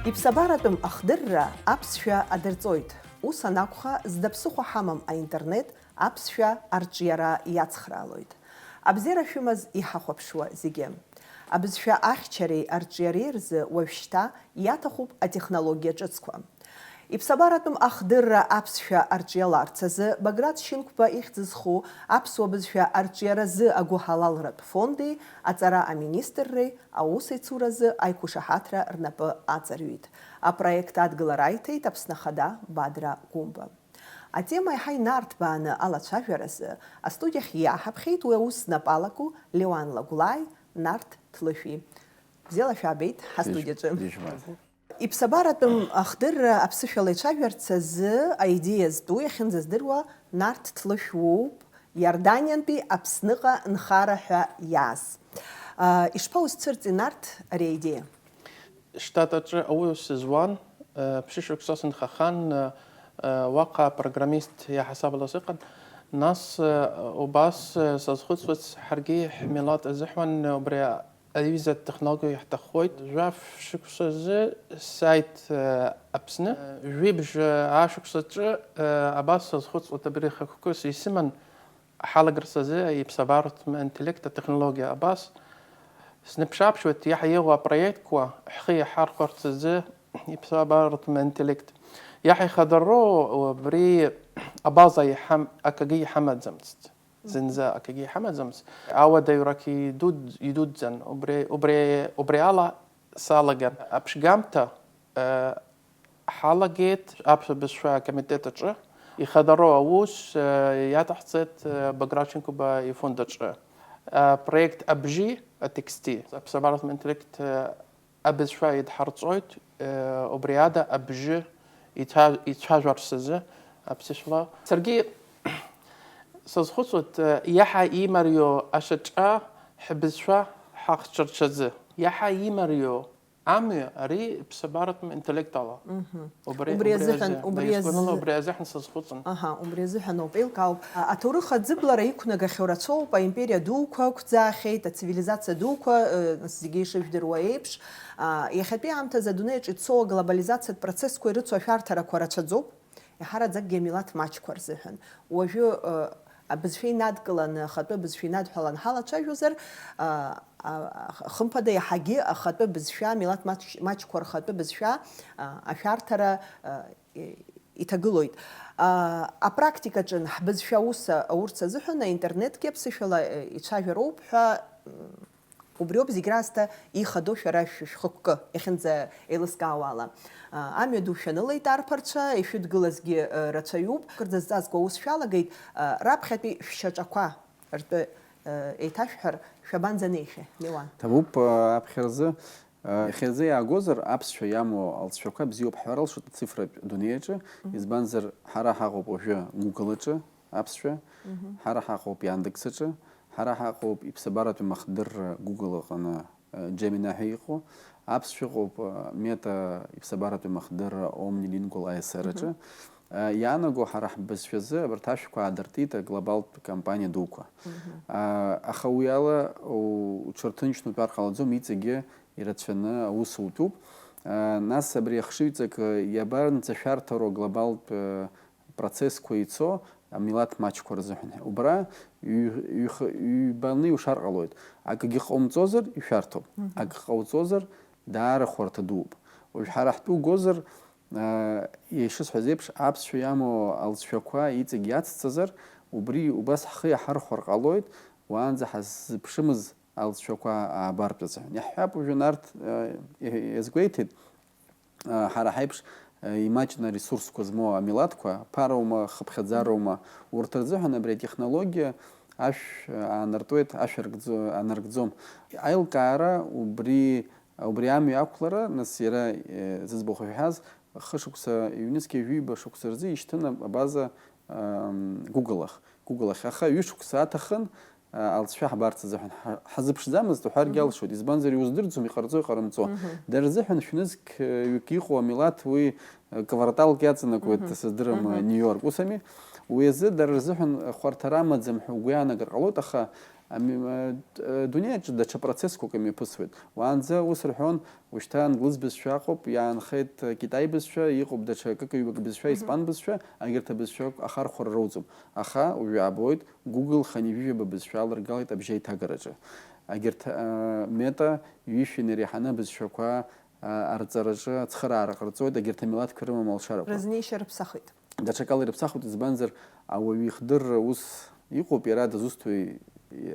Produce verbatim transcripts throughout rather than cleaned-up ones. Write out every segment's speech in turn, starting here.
Иԥсабаратәым ахдырра аԥсшәа адырҵоит. Ус анакәха, зда ԥсыхәа ҳамам аинтернет аԥсшәа арҿиара иацхраалоит. Абзиара шәымаз иҳахәаԥшуа зегьы. Абызшәа ахьчареи арҿиареи рзы уажәшьҭа иаҭахуп атехнологиа ҿыцқәа. Иԥсабаратәым ахдырра аԥсшәа арҿиаларц азы Баграт Шьынқәба ихьӡ зху аԥсуа бызшәа арҿиаразы агәыҳалалратә фонди аҵара аминистрреи аусеицуразы аиқәышаҳаҭра рнапы аҵарҩит. Апроект адгылара аиҭеит Аԥсны Ахада Бадра Гәымба. Атема еиҳа инарҭбааны алацәажәаразы астудиахь иааҳаԥхьеит уи аус знапы алаку Леуан Лагәлааи Нарҭ Ҭлышәи. Бзиала шәаабеит ҳастудиаҿы. Ишәбаҟа. Иԥсабаратәым ахдырра аԥсышәала ицәажәарц азы аидеиа зтәу, иахьынӡаздыруа, Нарҭ Ҭлышә уоуп, Иорданиантәи Аԥсныҟа нхара ҳәа иааз. Ишԥаузцәырҵи, Нарҭ, ари аидеиа? Штат аҿы аус зуан, ԥшьышықәса сынхахан, уаҟа программист иаҳасабала сыҟан. Нас, убас сазхәыцуеит, ҳаргьы ҳмилаҭ азыҳәан убри аҩыза технологиа иаҳҭаххоит. Жәаф шықәсазы сааит, э, Аԥсны. Э, жәибжь, э, ашықәсаҿы, э, абас сазхәыцуеит, абри хықәкыс исыман ҳалагарц азы иԥсабаратәым интеллект атехнологиа абас. Сныԥшааԥшуеит, иаҳа иҟоу апроектқәа ҳхы иаҳархәарц азы иԥсабаратәым интеллект. Иаҳа ихадароу абри абаза иҳам-, акгьы иҳамаӡамызт. Зынӡа акгьы иҳамаӡамызт. Ауадаҩрагь идуд-, идуӡӡан. Убри, убри, убри ала салаган. Аԥшьгамҭа, э, ҳалагеит аԥсуа бызшәа акомитет аҿы. Ихадароу аус, э, иаҭаҳҵеит, э, Баграт Шьынқәба ифонд аҿы. Апроект абжьи атексти, аԥсабаратә интеллект, э, абызшәа идҳарҵоит, э, убри ада абжьы ицәа-, ицәажәарц азы аԥсышәала. Саргьы сазхәыцуеит, э, иаҳа имариоу ашьаҿа ҳбызшәа ҳахьчарчазы. Иаҳа имариоу амҩа ари ԥсабаратәым интеллект ала. Мгм. Убри, Убри убри азыҳәан, азы, убри азы. Убри азыҳәан сазхәыцын. Аҳа, убри азыҳәан ауп, еилкаауп. А, аҭоурых аӡыблара иқәнагахьоу рацәоуп, аимпериа дуқәа ықәӡаахьеит, ацивилизациа дуқәа, э, нас зегьы ишыжәдыруа еиԥш. А, иахьатәи аамҭазы адунеи аҿы ицо аглобализациатә процессқәа ирыцу ашәарҭарақәа рацәаӡоуп, еиҳараӡакгьы амилаҭ маҷқәа рзыҳәан. Уажәы, э, абызшәа инадкыланы, ахатәы абызшәа инадҳәалан ҳалацәажәозар, а, а, хымԥада иаҳагьы ахатәы бызшәа, амилаҭ маҷ-, маҷқәа рхатәы бызшәа, а, ашәарҭара, а, и-, иҭагылоит. А, апрактикаҿы ҳбызшәа аус аурц азыҳәан аинтернетгьы аԥсышәала, э, ицәажәароуп ҳәа, м, убриоуп зегь раасҭа ихадоу шәара шә-, шәхықәкы, иахьынӡаауала. А, амҩа ду шәанылеит арԥарцәа, ишәыдгылазгьы, э, рацәаҩуп. Кырӡа зҵазкуа аус шәалагеит, а, раԥхьатәи шәшьаҿақәа ртәы, э, еиҭашәҳәар, шәабанӡанеихьеи, Леуан? Ҭабуп, э, аԥхьа рзы. Иахьазы иаагозар, аԥсшәа иамоу алҵшәақәа бзиоуп ҳҳәар алшоит ацифратә дунеи аҿы, Мгм. избанзар, ҳара ҳаҟоуп уажәы Google аҿы аԥсшәа, Мгм. ҳара ҳаҟоуп Яндекс аҿы, ҳара ҳаҟоуп иԥсабаратәи амахдырра Google аҟны, э, Gemini ҳәа иҟоу, аԥсшәа ыҟоуп, э, Meta иԥсабаратәи амахдырра Omnilingual A S R аҿы. Мгм. Э, иаанаго, ҳара ҳбызшәазы абарҭ ашәқәа аадыртит аглобалтә компаниа дуқәа. Мгм. А, аха уи ала у-, уҽырҭынчны утәар ҟалаӡом, иҵегьы ирацәаны аус утәуп. Нас абри ахшыҩҵак иабанӡашәарҭароу аглобалтә процессқәа ицо амилаҭ маҷқәа рзыҳәан? Убра ҩ-, ҩх-, ҩбаны иушар ҟалоит. Акгьы ҟаумҵозар, ишәарҭоуп. Мгм. Акы ҟауҵозар, даара хәарҭа дууп. Уажә ҳара ҳтәы угозар, ишысҳәаз еиԥш, аԥсшәа иамоу алҵшәақәа иҵегь иацҵазар, убри убас ҳхы иаҳархәар ҟалоит, уаанӡа ҳаззыԥшымыз алҵшәақәа аабартә азыҳәан. Иаҳҳәап, уажәы Нарҭ, э, иазгәеиҭеит, э, ҳара ҳаиԥш, э, имаҷны аресурсқәа змоу амилаҭқәа, ԥароума, хыԥхьаӡароума, урҭ рзыҳәан абри атехнологиа ашә, э, аанартуеит, ашә аркӡо-, анаркӡом. Аилкаара убри, убри амҩа ақәлара, нас иара, э, зыӡбахә иҳәаз, хышықәса, ҩнызқьи жәиба шықәса рзы ишьҭын абаза, ам, Google ахь, Google ахь. Аха ҩышықәса аҭахын, а, алҵшәа ҳбарц азыҳәан. Ҳа-, ҳазыԥшӡамызт уҳәаргьы Мгм. алшоит, избанзар, иуздырӡом, иҟарҵо, иҟарымҵо. Мгм. Дара рзыҳәан шәнызқь, э, ҩык иҟоу амилаҭ уи, э, кварталк иаҵанакуеит, Мгм. сыздырам, э, Мгм. Нью-Йорк, ус ами? Уи азы дара рзыҳәан хәарҭара амаӡам ҳәа угәы иаанагар ҟалоит, аха Ами-, э, д-, э, дунеи аҿы даҽа процессқәак имҩаԥысуеит. Уаанӡа ус рҳәон, ушьҭа англыз бызшәа ыҟоуп, иаанхеит, э, Китай бызшәа, иҟоуп даҽа акык-ҩбак бызшәа, Мгм. испан бызшәа, агьырҭ абызшәа ахархәара роуӡом. Аха уажәы иаабоит, Google хынҩажәижәаба бызшәа аларгалеит абжьы аиҭагараҿы. Агьырҭ, э, Meta ҩышәи иреиҳаны абызшәақәа, э, арҵараҿы ацхыраара ҟарҵоит, агьырҭ амилаҭқәа рымам алшарақәа. Рызнеишьа рыԥсахит. Даҽакала ирыԥсахуеит, избанзар, ауаҩы ихдырра ус иҟоуп, иара дызусҭои,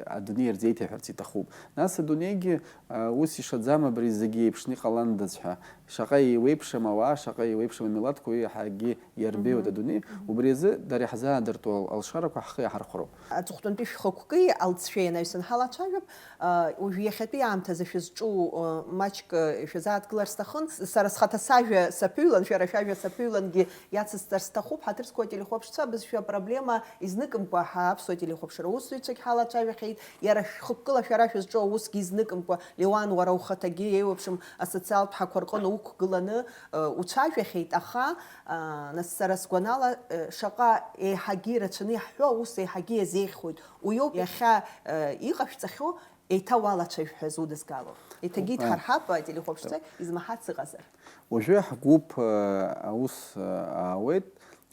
адунеи ирзеиҭаҳәарц иҭахуп. Нас адунеигьы, а, ус ишаӡам, абри зегьы еиԥшны иҟаландаз ҳәа. Шаҟа еиуеиԥшым ауаа, шаҟа еиуеиԥшым амилаҭқәа, уи иаҳагьы иарбеиоит Мгм. адунеи. Мгм. Убри азы дара иаҳзаадыртуа ал-, алшарақәа ҳхы иаҳархәроуп. Аҵыхәтәантәи шәхықәкы алҵшәа ианаҩсан ҳалацәажәап. А, уажәы иахьатәи аамҭазы шәызҿу, а, маҷк, а, шәазааҭгылар сҭахын. С-, сара схаҭа сажәа саԥыҩлан, шәара шәажәа саԥыҩлангьы иацысҵар сҭахуп. Ҳаҭыр зқәу ателехәаԥшцәа абызшәа апроблема изныкымкәа ҳа аԥсуа телехәаԥшра усзуҩцәагь ҳалацәажәахьеит. Иара шәхықәкыла шәара шәызҿу аусгьы изныкымкәа, Леуан, уара ухаҭагьы еиуеиԥшым асоциалтә ҳақәа рҟны уқәгыланы, а, уцәажәахьеит, аха, а, нас сара сгәанала, а, шаҟа еиҳагьы ирацәаны иаҳҳәо аус еиҳагьы иазеиӷьхоит. Уиоуп иахьа, а, иҟашәҵахьоу еиҭа уалацәажәҳәаз удызгало. Еиҭагьы А. идҳарҳап, а, ателехәаԥшцәа измаҳац ыҟазар. Уажәы ҳгәыԥ, а, аус, а, аауеит,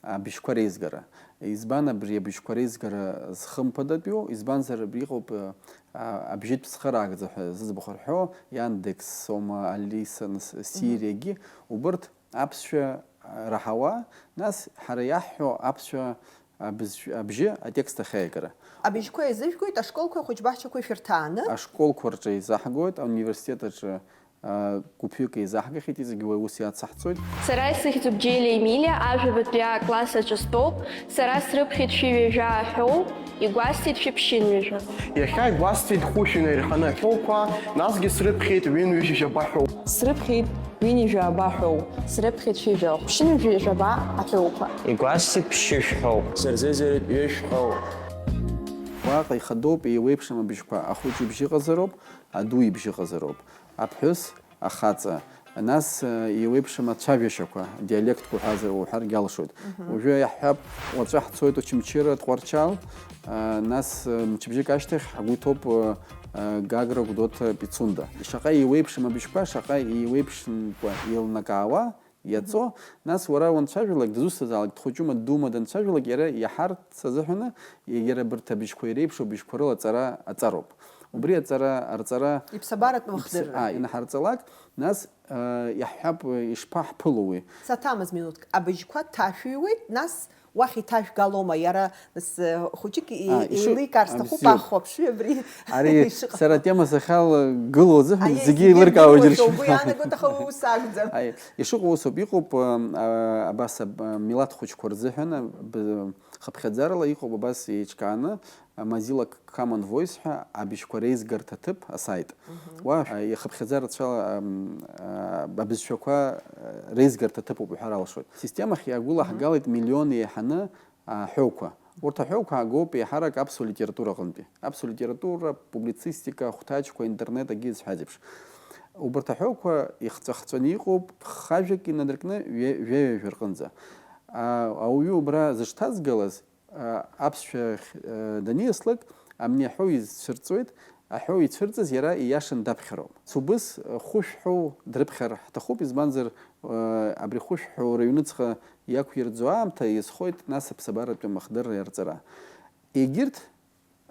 абжьқәа реизгара. Избан абри абжьқәа реизгара зхымԥадатәиу? Избанзар, абри иҟоуп, а, а, абжьытә цхыраагӡа ҳәа зыӡбахә рҳәо, Яндекс, Сома, Алиса, нас, Мгм. Сириагьы, убырҭ аԥсшәа, а, раҳауа, нас ҳара иаҳҳәо аԥсшәа абызшә-, абжьы атекст ахьаиагара. Абыжьқәа еизыжәгоит ашколқәеи ахәыҷбаҳчақәеи шәырҭааны? Ашколқәа рҿы еизаҳгоит, ауниверситет аҿы, а, гәыԥҩык еизаҳгахьеит, иҵегьы уи аус иацаҳҵоит. Сара исыхьӡуп Џьелиа Емилиа, ажәабатәи акласс аҿы стәоуп. Сара срыԥхьеит шәи ҩажәа аҳәоу, игәасҭеит шәи ԥшьынҩажәа. Иахьа игәасҭеит хәышә инаирҳаны аҳәоуқәа, насгьы срыԥхьеит ҩынҩажәи жәаба ҳәоу. Срыԥхьеит ҩынҩажәи жәаба ҳәоу. Срыԥхьеит шәи жәаба, ԥшьынҩажәи жәаба аҳәоуқәа. Игәасҭеит ԥшьышә ҳәоу. Сырзыӡырҩит ҩышә ҳәоу. Уаҟа ихадоуп еиуеиԥшым абжьқәа, ахәыҷ ибжьы ыҟазароуп, аду ибжьы ыҟазароуп, аԥҳәыс, ахаҵа. Нас, э, еиуеиԥшым ацәажәашьақәа, диалектқәа уҳәазар, уҳәаргьы алшоит. Мгм. Уажәы иаҳҳәап, уаҵәы ҳцоит Очамчыра, Тҟәарчал, э, нас, э, мчыбжьык ашьҭахь ҳгәы иҭоуп, э, э, Гагра, Гәдоуҭа, Пицунда. Шаҟа еиуеиԥшым абжьқәа, шаҟа еиуеиԥшымкәа еилнакаауа, иаҵо, нас уара уанцәажәалак, дызусҭазаалак, дхәыҷума, ддуума данцәажәалак, иара иаҳарц азыҳәаны, егьара абарҭ абжьқәа иреиԥшу абжьқәа рыла аҵара аҵароуп. Убри аҵара, арҵара Иԥсабаратәым иԥс-, хдырра. а, инаҳарҵалак, нас, а, иаҳҳәап, ишԥаҳԥыло уи? Саҭамыз минуҭк, абыжьқәа ҭашәыҩуеит, нас уахь иҭажәгалома, иара, нас, хәыҷык и-, А, иши-, еиликаар а, сҭахуп, бзиоуп. Ахәаԥшҩы абри Ари ишыҟаҳҵо. Сара атема сахьалагылоу азыҳәан Аиеи, зегьы зегьы еилыркаауеит ирдыруеит, џьыршьоит. Угәы иаанагоит, аха уи ус акәӡам. Аиеи, ишыҟоу усоуп, иҟоуп, а, а, абас аб-, а, милаҭ хәыҷқәа рзыҳәан, а, б-, хыԥхьаӡарала иҟоуп абас еиҿкааны, а, Mozilla Common Voice ҳәа абжьқәа реизгарҭа ҭыԥ асайт. Мгм. Уа, а, ихыԥхьаӡа рацәала, ам, а, абызшәақәа, а, реизгарҭа ҭыԥуп уҳәар алшоит. Системахь иаагәылаҳгалеит Мгм. миллион еиҳаны аҳәоуқәа. Урҭ аҳәоуқәа аагоуп еиҳарак аԥсуа литература аҟынтәи. Аԥсуа литература, публицистика, ахәҭаҷқәа, интернет, акгьы зҳәаз еиԥш. Убарҭ аҳәоуқәа ихҵәахҵәаны иҟоуп хажәак инадыркны ҩе-, жәаҩа-жәа рҟынӡа. А, ауаҩы убра зышҭазгалаз, а, аԥсшәа ахь, а, даниаслак, амни аҳәоу ицәырҵуеит, аҳәоу ицәырҵыз иара ииашан даԥхьароуп. Цубыс, а, хәышә ҳәоу дрыԥхьар ҳҭахуп, избанзар, а, абри хәышә ҳәоу рыҩныҵҟа иақәирӡуа аамҭа иазхоит, нас аԥсабаратәи амахдырра иарҵара. Егьырҭ,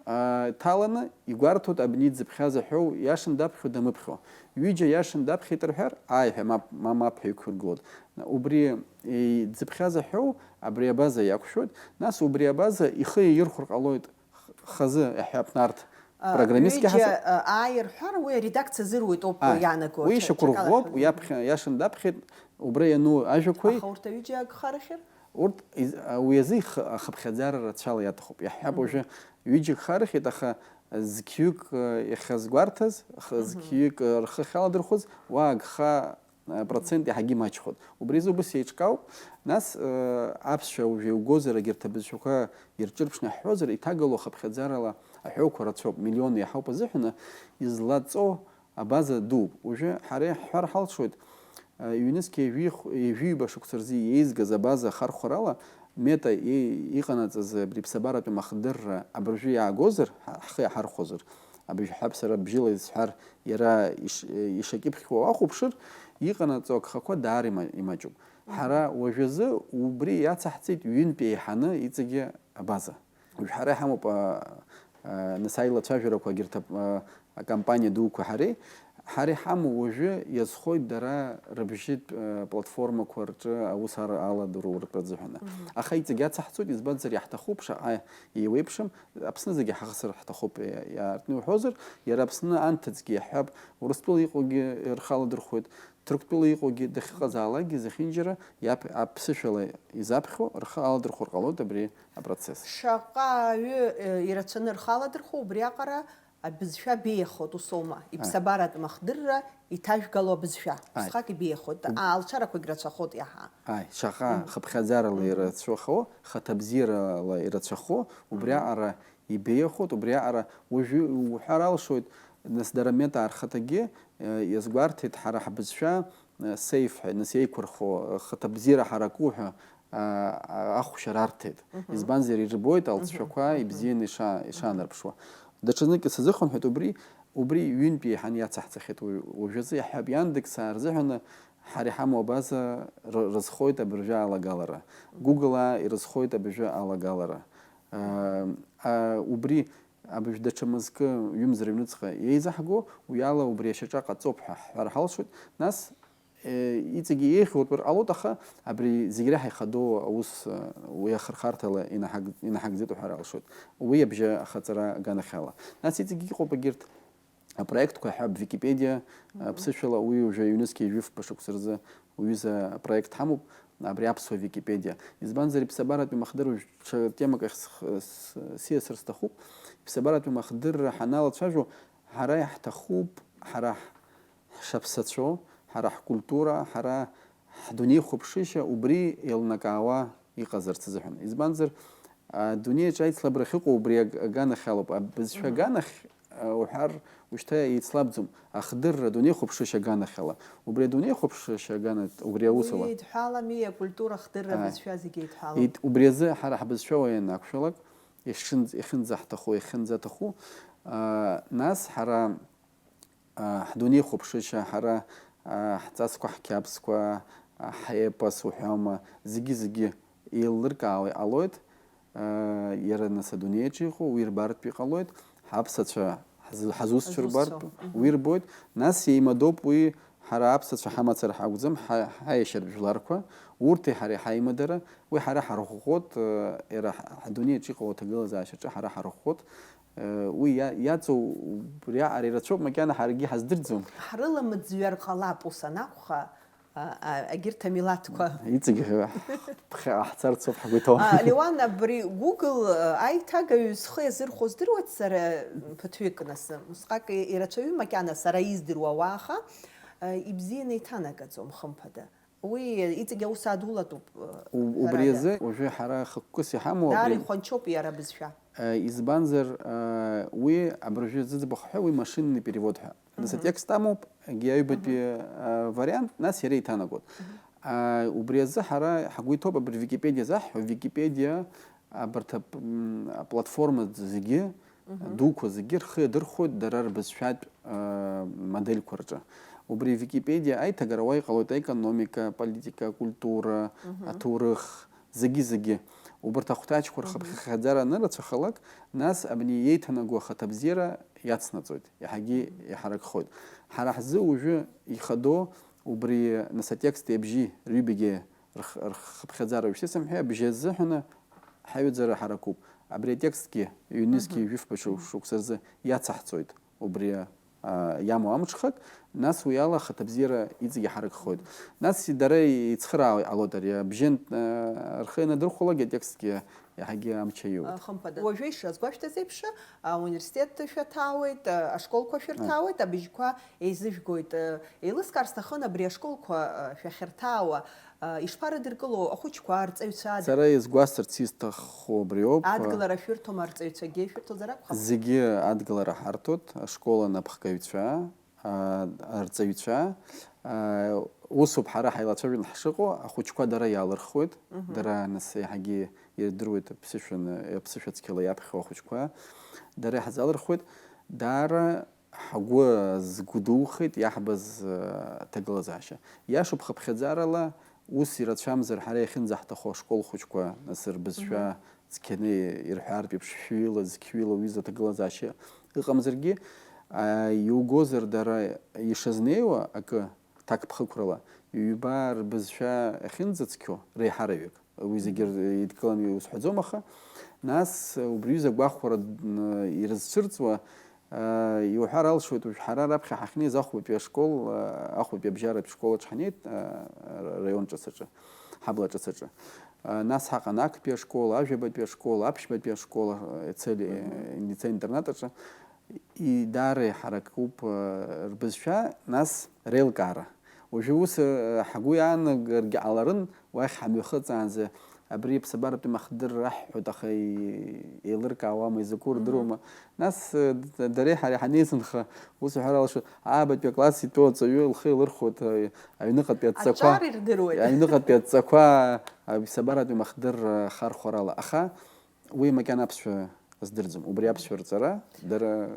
а, ҭаланы игәарҭоит абни дзыԥхьаз аҳәоу иашан даԥхьо дамыԥхьо. Ҩыџьа иашан даԥхьеит рҳәар, ааи ҳәа мап, ма мап ҳәа иқәиргылоит. Убри, е, дзыԥхьаз аҳәоу абри абаза иақәшәоит, нас убри абаза ихы иаирхәар ҟалоит х-, хазы, иаҳҳәап, нарҭ А, программистк ҩыџьа, иаҳасаб. а, ааи рҳәар, уи аредакциа зыруит ауп А, иаанаго, уи ҽа-, шьақәырӷәӷәоуп, ҽакала уи ҳәа. аԥхьа иашан даԥхьеит, убра иану ажәақәеи. Аха урҭ аҩыџьа агхарахьыр? Урҭ из-, а, уи азы их-, ахыԥхьаӡара рацәала иаҭахуп. Иаҳҳәап, Мгм. уажәы ҩыџьа гхарахьеит, аха зқьҩык, а, иахьазгәарҭаз, х-, Мгм. зқьҩык, а, рхы ахьаладырхәыз, уа агха, а, процент иаҳагьы имаҷхоит. Убри азы убыс еиҿкаауп. Нас, а, аԥсшәа уажәы иугозар, егьырҭ абызшәақәа ирҿырԥшны иаҳҳәозар, иҭагалоу ахыԥхьаӡарала аҳәоуқәа рацәоуп, миллиону иаҳауп азыҳәаны, излаҵо абаза дууп. Уажәы ҳара иаҳҳәар ҳалшоит, а, ҩнызқьи ҩажәи-, ҩажәиба шықәса рзы еизгаз абаза ахархәарала Мета и-, иҟанаҵаз абри ԥсабаратәи амахдырра абыржәы иаагозар, ҳа-, ҳхы иаҳархәозар, абыржәы ҳәа сара бжьыла исҳәар, иара иш-, ишакьыԥхьуа уахәаԥшыр, иҟанаҵо агхақәа даара има-, имаҷуп. Ҳара уажәазы убри иацаҳҵеит ҩынтә еиҳаны иҵегьы абаза. Уажә ҳара иҳамоуп, а, а, нас аилацәажәарақәа, егьырҭ ап-, а, акомпаниа дуқәа ҳареи, ҳара иҳамоу уажәы иазхоит дара рыбжьытә, а, платформақәа рҿы аус ар-, аладыру ртәы азыҳәаны. Аха иҵегь ацаҳҵоит, избанзар, иаҳҭахуп, шаҟа еиуеиԥшым, Аԥсны зегьы ҳахысыр ҳҭахуп, иа-, иаартны иуҳәозар, иара Аԥсны анҭыҵгьы иаҳҳәап, Урыстәыла иҟоугьы рхы аладырхәоит, Ҭырқәтәыла иҟоугьы дахьыҟазаалакгьы зехьынџьара иаԥ-, аԥсышәала изаԥхьо рхы аладырхәыр ҟалоит абри апроцесс. Шаҟа аҩы, э, ирацәаны рхы аладырхәо убриаҟара абызшәа беиахоит, ус аума? Аи. Иԥсабаратә махдырра иҭажәгало абызшәа. Аи. Усҟак ибеиахоит. Уб- А, алшарақәагь рацәахоит иаҳа. Аи, шаҟа Мгм. хыԥхьаӡарала Мгм. ирацәахо, хаҭабзиарала ирацәахо, Мгм. убриаҟара ибеиахоит, убриаҟара уажәы уҳәар алшоит, нас дара Мета рхаҭагьы, э, иазгәарҭеит, ҳара ҳбызшәа, э, safe ҳәа, нас еиқәырхо, э, хаҭабзиара ҳараку ҳәа, а, а, ахәшьара арҭеит. Мгм. Избанзар, ирбоит алҵшәақәа Мгм. ибзианы иша-, ишаанарԥшуа. Даҽазнык сазыхынҳәит убри, убри ҩынтә еиҳаны иацаҳҵахьеит. Уи-, уажәазы иаҳҳәап, Яндекс рзыҳәаны ҳара иҳамоу абаза р-, рызхоит абыржәы алагалара. Google ирызхоит абыржәы алагалара. А, а, убри абыржә даҽа мызкы, ҩымз рыҩныҵҟа еизаҳго, уи ала убри ашьаҿа ҟаҵоуп ҳәа ҳҳәар ҳалшоит. Нас, э, иҵегьы еиӷьу утәыр ҟалоит, аха абри зегь реиҳа ихадоу аус, э, уи ахырхарҭала инаҳаг-, инаҳагӡеит уҳәар алшоит. Уи абжьы ахаҵара аганахьала. Нас иҵегьы иҟоуп егьырҭ апроектқәа ҳәа Википедиа, Мгм. аԥсышәала уи уже ҩнызқьи жәафба шықәса рзы уҩыза апроект ҳамоуп, абри аԥсуа Википедиа. Избанзар, иԥсабаратәи махдыр уажә ҽа темак ахь сх-, с-, сиасыр сҭахуп. Иԥсабаратәи махдырра ҳаналацәажәо, ҳара иаҳҭахуп, ҳара ҳшаԥсацәоу, ҳара ҳкультура, ҳара ҳдунеихәаԥшышьа убри еилнакаауа иҟазарц азыҳәан. Избанзар, адунеиаҿ аицлабра ахьыҟоу убри аг-, аганахьалоуп. Абызшәа Мгм. аганахь, а, уҳәар, ушьҭа еицлабӡом. Ахдырра, адунеихәаԥшышьа аганахьала. Убри адунеихәаԥшышьа агана-, убри аусала. Уи еидҳәалами, акультура ахдырра Ааи. абызшәа зегьы еидҳәалоуп. Ит-, убри азы ҳара ҳбызшәа уа ианақәшәалак, иахьынӡ-, иахьынӡаҳҭаху, иахьынӡаҭаху, а, нас ҳара а, ҳдунеихәаԥшышьа, ҳара, а, ҳҵасқәа, ҳқьабзқәа, а, ҳепос уҳәома, зегьы-зегьы еилыркаауа иҟалоит, а, иара нас адунеиаҿ иҟоу уи рбартә иҟалоит, ҳаԥсацәа ҳзы-, ҳазусҭцәа Ҳазусҭцәа, рбартә мгм. уи рбоит, нас еимадоуп уи ҳара аԥсацәа ҳамацара ҳакәӡам, ҳа-, ҳаиашьаратә жәларқәа, урҭи ҳареи ҳаимадара, уи ҳара ҳарӷәӷәоит, а, иара ҳ-, ҳдунеиаҿ иҟоу аҭагылазаашьаҿы ҳара ҳарӷәӷәоит, Уи иа-, иаҵоу убриаҟара ирацәоуп, макьана ҳаргьы ҳаздырӡом. Ҳрыламӡҩар ҟалап ус анакәха, а, а, егьырҭ амилаҭқәа. Иҵегь ԥхьаҟа ҳцарц ауп ҳгәы иҭоу. А, Леуан, абри Google, а, аиҭагаҩы зхы иазырхәо здыруеит сара, м, ԥыҭҩык нас. Усҟак ирацәаҩым макьана сара издыруа ауаа, аха, а, ибзианы иҭанагаӡом, хымԥада. Уи иҵегь аус адулатәуп, У-, убри ҳәарада. азы уажәы ҳара хықәкыс иҳамоу Даара абри ихәанчоуп иара абызшәа. Э, избанзар, э, уи абыржәы зыӡбахә ҳәа, уи машинный перевод ҳәа. Нас Мгм. атекст амоуп, егьи аҩбатәи, Мгм. э, вариант, нас иара иҭанагоит. Мгм. А, убри азы ҳара ҳгәы иҭоуп абри Википедиа заҳҳәо, Википедиа абарҭ ап-, м, аплатформа зегьы, Мгм. дуқәа зегьы рхы иадырхәоит дара рбызшәатә, э, модельқәа рҿы. Убри Википедиа аиҭагара уа иҟалоит аекономика, аполитика, акультура, Мгм. аҭоурых, зегьы-зегьы. Убарҭ ахәҭаҷқәа Мгм. рхыԥхьаӡара анырацәахалак, нас абни иеиҭанагоу ахаҭабзиара иацнаҵоит, иаҳагьы Мгм. иҳаракхоит. Ҳара ҳзы уажәы ихадоу убри, нас атексти абжьи рҩбагьы рх-, рхыԥхьаӡара уажәшьҭа сымҳәеи, абжьы азыҳәаны ҳаҩаӡара ҳаракуп. Абри атекстгьы ҩнызқьи Мгм. жәафба шықә-, Мгм. шықәса рзы иацаҳҵоит. Убри, а, иамоу амҽхак, нас уи ала ахаҭабзиара иҵегь иҳаракхоит. Нас дара ицхыраауа иҟалоит ари, абжьы, а, рхы ианадырхәалак, атекстгьы иаҳагьы амч аиуеит. А, хымԥада. Уажәы ишазгәашәҭаз еиԥш, а, ауниверситет шәаҭаауеит, а, ашколқәа шәырҭаауеит, абыжьқәа еизыжәгоит. А, еилыскаар сҭахын абри ашколқәа, а, шәахьырҭаауа, а, ишԥарыдыркыло ахәыҷқәа, арҵаҩцәа? Сара иазгәасҭарц исҭаху абриоуп. Адгылара шәырҭома, арҵаҩцәагьы шәырҭозар акәхап? Зегьы адгылара ҳарҭоит, ашкол анапхгаҩцәа, аа, арҵаҩцәа, аа, усоуп ҳара ҳаилацәажәаны ҳшыҟоу, ахәыҷқәа дара иаалырхуеит, дара нас еиҳагьы ирдыруеит аԥсышәан-, аԥсышәа цқьала иаԥхьо ахәыҷқәа, дара иҳзалырхуеит, даара ҳгәы азгәдухеит иаҳбаз, аа, аҭагылазаашьа. Иашоуп, хыԥхьаӡарала ус ирацәамзар, ҳара иахьынӡаҳҭаху ашкол хәыҷқәа, нас рбызшәа цқьаны ирҳәартә еиԥш, шәҩыла, зқьҩыла уҩыза аҭагылазаашьа ыҟамзаргьы, аа, иугозар дара ишазнеиуа акы, ҭакԥхықәрала, ҩба рбызшәа ахьынӡацқьо, реиҳараҩык, уи зегьы р-, еидкыланы иузҳәаӡом, аха, нас, убри ҩыза агәахәара, н-, ирызцәырҵуа, аа, иуҳәар алшоит, уажә ҳара раԥхьа ҳахьнеиз Ахәбатәи ашкол, аа, Ахәбатәи абжьаратә школаҿ ҳнеит, аа, раион ҿыц аҿы, ҳабла ҿыц аҿы. Нас ҳаҟан актәи ашкол, ажәабатәи ашкол, аԥшьбатәи ашкол, э, цели-, э, лицеи-интернат аҿы. И-, даара иҳаракуп, э, рбызшәа, нас реилкаара. Уажәы ус, э, ҳгәы иаанагаргьы ҟаларын, уахь ҳамҩахыҵаанӡа абри аԥсабаратәи махдыр раҳҳәоит, аха и-, еилыркаауама, изакәу рдыруама. Нас, э, д-, дареи ҳареи ҳанеизынха, ус уҳәар алшоит, аабатәи акласс итәоу аҵаҩы лхы еилырхуеит, э, аҩныҟатәи адҵақәа, аҿар ирдыруеит. Аҩныҟатәи адҵақәа аԥсабаратәи махдыр, э, хархәарала. Аха уи макьана аԥсшәа здырӡом. Убри аԥсшәа рҵара, дара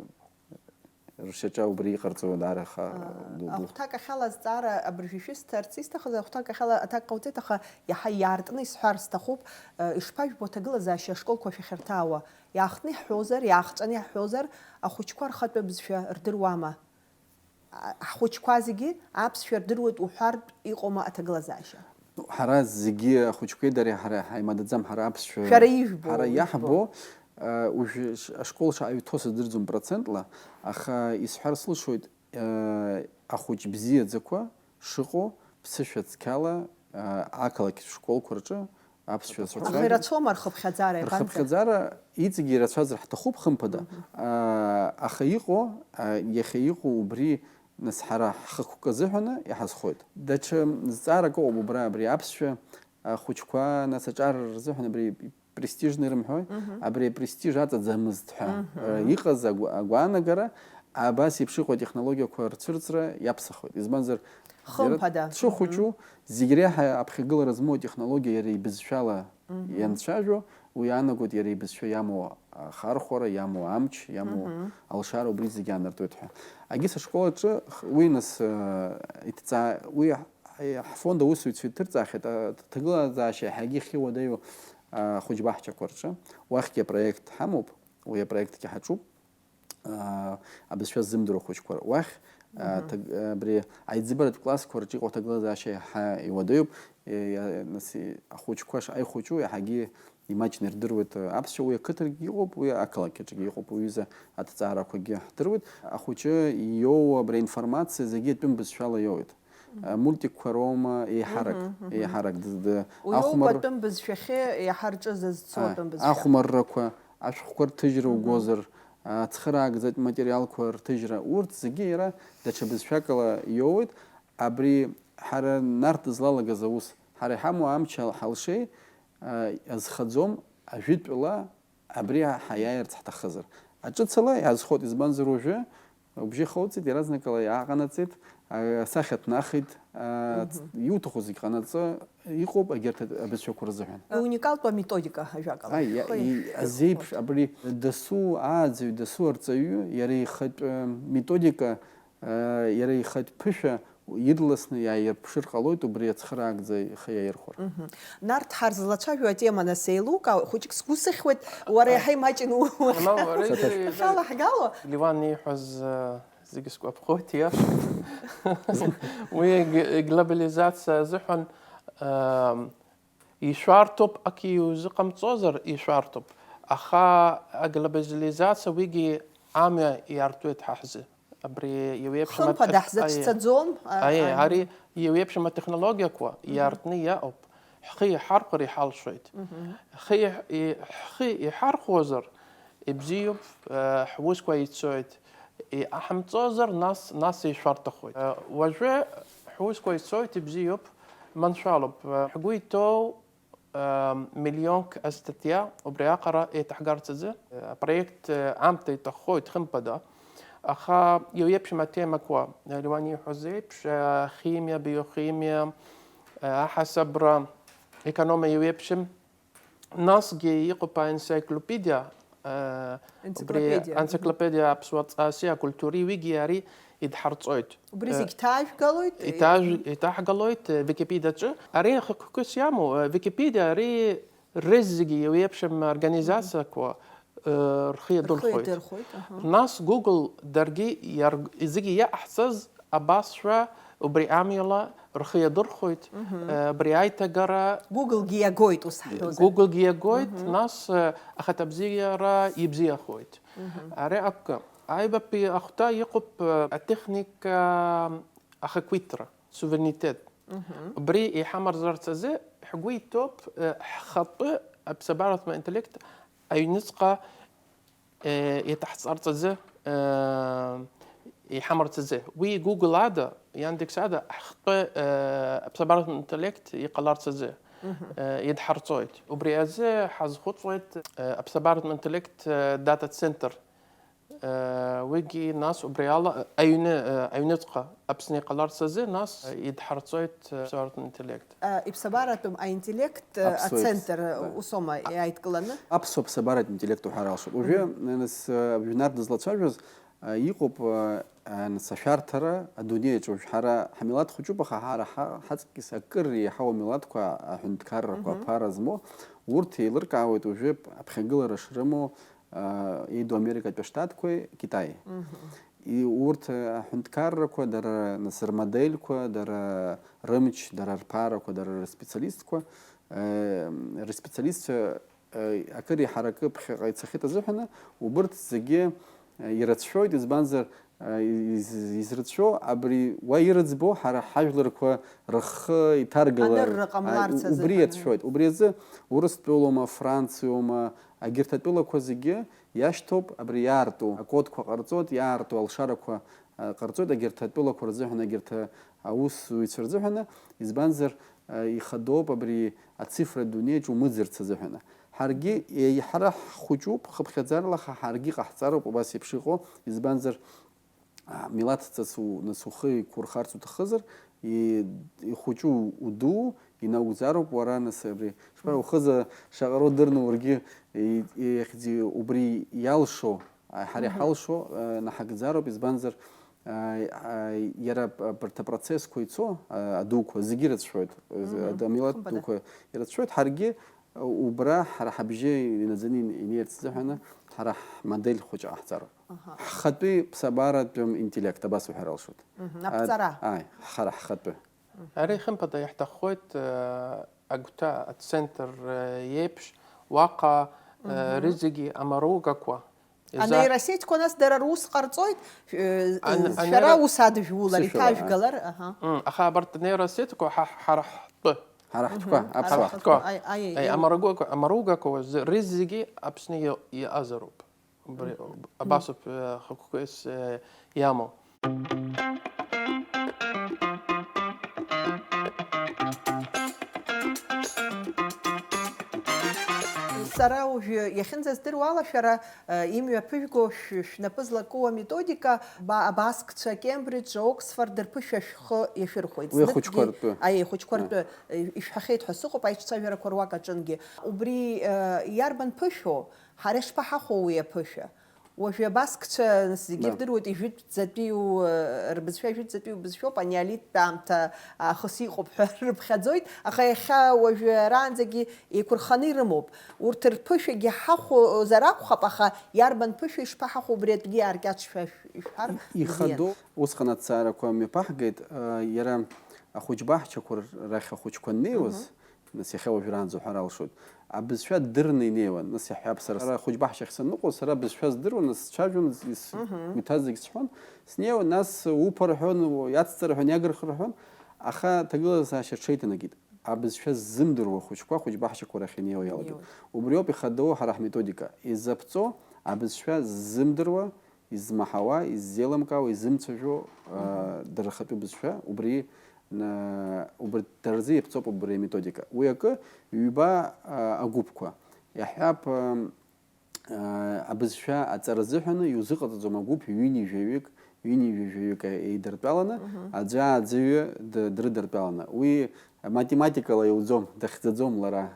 ршьаҿа убри иҟарҵо даара ха-, А, ду-, ду-, ахәҭакахьала азҵаара абыржәы ишәысҭарц исҭахыз, ахәҭакахьала аҭак ҟауҵеит, аха иаҳа иаартны исҳәар сҭахуп, э, ишԥажәбо аҭагылазаашьа ашколқәа шәахьырҭаауа? Иаахтны иаҳҳәозар, иаахҵәаны иаҳҳәозар, ахәыҷқәа рхатәы бызшәа рдыруама? А, ҳхәыҷқәа зегьы аԥсшәа рдыруеит уҳәартә иҟоума аҭагылазаашьа? Ҳара зегьы ахәыҷқәеи дареи ҳара ҳаимадаӡам, ҳара аԥсшәа Шәара ижәбо, ҳара ижәбо. Иаҳбо, а, уажә ш-, ашкол шаҟаҩ ҭоу сыздырӡом процентла, аха исҳәар сылшоит, а, ахәыҷ бзиаӡақәа шыҟоу ԥсышәа цқьала, а, ақалақь школқәа рҿы аԥсшәа Аха зҳәоз. Ирацәоума рхыԥхьаӡара, иабанӡа? Рхыԥхьаӡара иҵегьы ирацәазар ҳҭахуп, хымԥада. Мгм. А, аха иҟоу, а, иахьа иҟоу убри, нас, ҳара ҳхықәкы азыҳәаны иҳазхоит. Даҽа зҵаарак ыҟоуп убра, абри аԥсшәа ахәыҷқәа, нас, аҿар рзыҳәан абри престижны ирымҳәои? Мгм. Абри апрестиж аҵаӡамызт ҳәа, Мгм. э, иҟаз агә-, агәаанагара, абас еиԥш иҟоу атехнологиақәа рцәырҵра иаԥсахуеит. Избанзар, Хымԥада. Дшыхәыҷу, Мгм. Зегь реиҳа аԥхьагылара змоу атехнологиа иара ибызшәала Мгм. Ианцәажәо, уи иаанагоит иара ибызшәа иамоу ахархәара, иамоу амч, иамоу Мгм. Алшара, убри зегь аанартуеит ҳәа. Агиса ашкол аҿы х-, уи нас, э, иҭҵаа-, уи ҳ-, ҳфонд аусзуҩцәа иҭырҵаахьеит, а, ҭ-, ҭагылазаашьа иаҳагьы ахьыуадаҩу, а, ахәыҷбаҳчақәа рҿы. Уахьгьы апроект ҳамоуп, уи апроектгьы ҳаҿуп. Аа, абызшәа ззымдыруа ахәыҷқәа уахь, аа, Мгм. ҭаг-, абри аиҵыбаратә классқәа рҿы иҟоу аҭагылазаашьа иаҳа иуадаҩуп. Е, иа-, нас, и-, ахәыҷқәа шаҟа ихәыҷу, иаҳагьы имаҷны ирдыруеит, э, аԥсшәа. Уи ақыҭаргьы иҟоуп, уи ақалақь аҿгьы иҟоуп, уҩыза аҭҵаарақәагьы ҳдыруеит. Ахәыҷы иоуа абри аинформациа зегьы атәым бызшәала иоуеит. Мгм. Э, мультикқәа роума, еиҳарак, Мгм, мгм. Еиҳарак дызды-, Уи ауп ахәмар-, атәым бызшәахьы иаҳа рҿы зызцо а, атәым бызшәа. Ахәмаррақәа, ашәҟәқәа рҭыжьра Мгм. Угозар, ацхыраагӡатә материалқәа рҭыжьра, урҭ зегьы иара даҽа бызшәакала иоуеит. Абри ҳара Нарҭ дызлалагаз аус, ҳара иҳамоу амч ҳал-, ҳалшеи, а, азхаӡом, ажәытәла абри ҳаиааирц ҳҭахызар. Аҿыцала иаазхоит, избанзар уажәы убжьы хоуҵеит, иаразнакала иааҟанаҵеит, а, асахьа ҭнахит, а, Мгм. Иуҭаху зегь ҟанаҵо, иҟоуп егьырҭ абызшәақәа рзыҳәан. Иуникалтәу аметодика, ажәакала. Аи, иа-, Хы-, и-, хы-, азеиԥш, хы-, абри дасу ааӡаҩ, дасу арҵаҩы, иара ихатә, э, методика, э, иара ихатә ԥышәа ирласны иааирԥшыр ҟалоит, убри ацхыраагӡа ихы иаирхәар. Мгм. Нарҭ, ҳарзлацәажәо атема нас еилукаау, хәыҷык сгәы сыхьуеит, уара А. иаҳа имаҷын у-, Ма, уара Саҭаш. Ихала ҳгало? Леван ииҳәаз, э, Зегьы сгәаԥхоит, иашоуп. Уи г-, глобализациа азыҳәан, ам, ишәарҭоуп, акы иузыҟамҵозар, ишәарҭоуп. Аха аглобализациа уигьы амҩа иартуеит ҳа ҳзы. Абри еиуеиԥшым Хымԥада аҭ-, ҳзаҿцаӡом, а, аиеи, а, ари еиуеиԥшым атехнологиақәа Мгм. Иаартны иаауп. Ҳхы иҳархәар иҳалшоит. Мгм. Ҳхы иҳ-, и-, ҳхы иҳархәозар, ибзиоуп, э, ҳусқәа ицоит. Иҟаҳамҵозар, нас, нас ишәарҭахоит. Э, уажәы ҳусқәа ицоит, ибзиоуп, маншәалоуп. Э, ҳгәы иҭоу, э, миллионк астатиа убри аҟара еиҭаҳгарц азы, э, апроект, э, аамҭа иҭаххоит, хымԥада. Аха иуеиԥшым атемақәа, Леуан ииҳәоз еиԥш, химиа, биохимиа, аҳасабра, економиа иуеиԥшым. Насгьы иҟоуп аенциклопедиа, убри Енциклопедиа, мгм. Анциклопедиа аԥсуа ҵаси акультуреи, уигьы ари идҳарҵоит. Убри зегь ҭаажәгалоит? Иҭаажә-, иҭаҳгалоит, Википедиаҿы. Ари хықәкыс иамоу, Википедиа ари рызегьы еиуеиԥшым организациақәа, э, рхы Рхы иадырхәоит. Иадырхәоит, аҳа. Нас Google даргьы иар-, зегьы иаҟаҳҵаз абасшәа убри амҩала рхы иадырхәоит, Мгм. э, абри аиҭагара Google-гьы иагоит, ус ҳҳәозар. Google-гьы иагоит, Мгм. Нас, э, ахаҭабзиара ибзиахоит. Мгм. Ари акы. Аҩбатәи ахәҭа иҟоуп, э, атехника ахақәиҭра, суверенитет. Мгм. Убри иҳамарзарц азы ҳгәы иҭоуп, э, ҳхатәы аԥсабаратә интеллект аҩныҵҟа, э, иаҭаҳҵарц азы, э, иҳамарц азы. Уи Google ада, Яндекс ада ҳхатәы, э, аԥсабаратә интеллект иҟаларц азы, Мгм. э, идҳарҵоит. Убри азы ҳазхәыцуеит, э, аԥсабаратә интеллект, э, дата центр. Э, уигьы нас убри ала, э, аҩны, э, аҩныҵҟа Аԥсны иҟаларц азы, нас, э, идҳарҵоит, э, аԥсабаратә интеллект. Э, иԥсабаратәым аинтеллект, э, Аԥсуа ацентр, э, да. Усома иааидкыланы? Аԥсуа ԥсабаратә интеллект уҳәар алшоит. Уажәы, Мгм. Нас, э, жәнар дызлацәажәоз, э, иҟоуп, э, э, нас ашәарҭара адунеиаҿ уажә ҳара ҳмилаҭ хәыҷуп, аха ҳара ҳа-, ҳаҵкыс акыр еиҳау амилаҭқәа, аҳәынҭқаррақәа, Мгм. Аԥара змоу, урҭ еилыркаауеит уажәы аԥхьагылара шрымоу, а, иду Америкатәи Штатқәеи Китаи. Мгм. И урҭ, а, аҳәынҭқаррақәа, дара, нас, рмодельқәа, дара рымч, дара рԥарақәа, дара рспециалистқәа, э, рспециалистцәа, э, акыр иҳаракы ԥхьаҟа ицахьеит азыҳәаны, убырҭ зегьы, э, ирацәшәоит, избанзар, э, из-, изрыцәшәо абри уа ирыӡбо ҳара ҳажәларқәа рхы иҭаргылар, Анырра ҟамларц а, у-, азыҳәан. Убри иацәшәоит. Убри азы Урыстәылоума, Франциоума, егьырҭ атәылақәа зегьы иашьҭоуп, абри иаарту акодқәа ҟарҵоит, иаарту алшарақәа, а, ҟарҵоит, егьырҭ атәылақәа рзыҳәан, егьырҭ аусзуҩцәа рзыҳәаны, избанзар, а, ихадоуп абри ацифра дунеиаҿ умыӡырц азыҳәаны. Ҳаргьы, е-, ҳара ҳхәыҷуп, хыԥхьаӡарала, аха ҳаргьы иҟаҳҵароуп убас еиԥш иҟоу, избанзар, а, милаҭ ҵас у-, нас ухы еиқәурхарц уҭахызар, и-, ихәыҷу удуу, инаугӡароуп уара, нас абри, шԥа, Мгм. Ухы за-, шаҟа удырны уаргьы, и-, ихьӡи убри иалшо, а, ҳара Мгм. Иҳалшо, а, наҳагӡароуп, избанзар, а, а, иара ап-, абарҭ апроцессқәа ицо, а, адуқәа, зегьы ирыцәшәоит, Мгм. Амилаҭ Хымԥада. Дуқәа ирыцәшәоит, ҳаргьы Убра ҳара ҳабжьы инаӡаны инеирц азыҳәаны ҳара ҳмодель хәыҷы ҟаҳҵароуп. Аҳа. Ҳхатәи ԥсабаратәым интеллект, абас уҳәар алшоит. Мгм, аԥҵара. Ад-, ааи, ҳара ҳхатәы. Ари, хымԥада, иаҳҭаххоит, э, агәҭа ацентр, э, иеиԥш, уаҟа, э, Мгм. Рызегьы амаругақәа. Иза- Анейросетьқәа, нас, дара рус ҟарҵоит, э, Ан-, шәара анейро-, ус адыжәулар, Сышәала, иҭажәгалар, аҳа. М, аха абарҭ анейросетьқәа ҳа-, ҳара ҳтәы. Ҳара ҳтәқәа, Мгм. Аԥсуаа. Ҳара ҳтәқәа. Ҳтәқәа. Аи, аи, Аи, аи. Амаругақәа, амаругақәа уажәы рызегьы Аԥсны иа-, иаазароуп. Убри Мгм. Абасоуп, э, хықәкыс, э, иамоу. Сара уажәы иахьынӡаздыруа ала, шәара, э, имҩаԥыжәго шә-, шәнапы злаку аметодика, ба-, абаскцәа Кембридж, Оксфорд рԥышәа шәхы иашәырхәеит. Уи Зныкгьы ахәыҷқәа ртәы. Аиеи, ахәыҷқәа Аиеи. Ртәы, э, ишәҳәахьеит ҳәа сыҟоуп аиҿцәажәарақәа руак аҿынгьы. Убри, э, иарбан ԥышәоу? Ҳара ишԥаҳахәо уи аԥышәа? Уажәы абаскцәа, нас, зегьы Да. Ирдыруеит, ижәытәӡатәиу, э, рбызшәа, ижәытәӡатәиу бызшәоуп, анеолиттә аамҭа аахыс иҟоуп ҳәа рыԥхьаӡоит, аха иахьа уажәы араанӡагьы еиқәырханы ирымоуп. Урҭ рԥышәагьы ҳахәозар акәхап, аха иарбан ԥышәа ишԥаҳахәо, убри атәгьы ааркьаҿшәа шә-, ишәҳәар бзиан. Ихадоу усҟан аҭҵаарақәа мҩаԥаҳгеит, э, иара ахәыҷбаҳчақәа рахь ахәыҷқәа аннеиуаз, Мгм. Нас иахьа уажәраанӡа уҳәар алшоит. Абызшәа дырны инеиуан, нас иаҳҳәап, сара, сара ахәыҷбаҳчахь саныҟоу, сара абызшәа здыруан, нас сцәажәон, ис-, Мгм. Игәы иҭаз зегь сҳәон. Снеиуан, нас уԥа рҳәон, иацҵа рҳәон, иагырх рҳәон, аха аҭагылазаашьа рҽеиҭанакит. Абызшәа ззымдыруа ахәыҷқәа ахәыҷбаҳчақәа рахь инеиуа иалагеит. Инеиуа. Убриоуп ихадоу ҳара ҳметодика. Изаԥҵо абызшәа ззымдыруа, измаҳауа, иззеилымкаауа, изымцәажәо, а, Мгм. Дара рхатәы бызшәа, убри, на-, убри дара рзы иаԥҵоуп убри аметодика. Уи акы, ҩба, а, агәыԥқәа. Иаҳҳәап, а, абызшәа аҵара азыҳәаны иузыҟаҵаӡом агәыԥ ҩынҩажәаҩык, ҩынҩажәаҩык еидыртәаланы, аӡәы ааӡаҩы дрыдыртәаланы. Уи математикала иауӡом, дахьӡаӡом лара,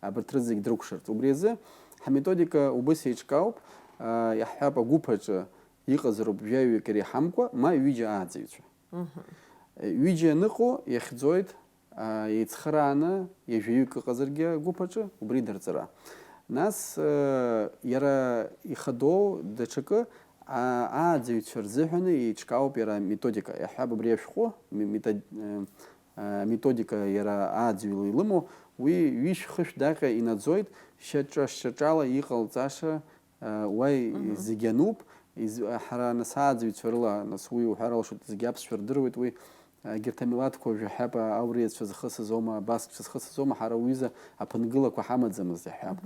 абарҭ рызегь дрыкәшарц. Убри азы ҳметодика убыс еиҿкаауп, иаҳҳәап, агәыԥ аҿы иҟазароуп жәаҩык иреиҳамкәа, ма ҩыџьа ааӡаҩцәа. Ҩыџьа аныҟоу иахьӡоит, еицхырааны, ҩажәаҩык ыҟазаргьы агәыԥ аҿы, убри дырҵара. Нас, иара ихадоу даҽакы, ааӡаҩцәа рзыҳәаны еиҿкаауп иара аметодика. Иаҳҳәап, абри ашәҟәы, ме-, метод-, аметодика иара ааӡаҩла илымоу, уи ҩышә-хышә даҟьа инаӡоит, шьаҿа-шьаҿала иҟалҵаша, уа зегь ануп, из-, ҳара нас ааӡаҩцәа рыла, нас уи уҳәар алшоит, зегь аԥсшәа рдыруеит, уи, егьырҭ амилаҭқәа уажә иаҳҳәап, ауриацәа зхысыз аума, абаскцәа зхысыз аума, ҳара уи изы аԥынгылақәа ҳамаӡамызт иаҳҳәап.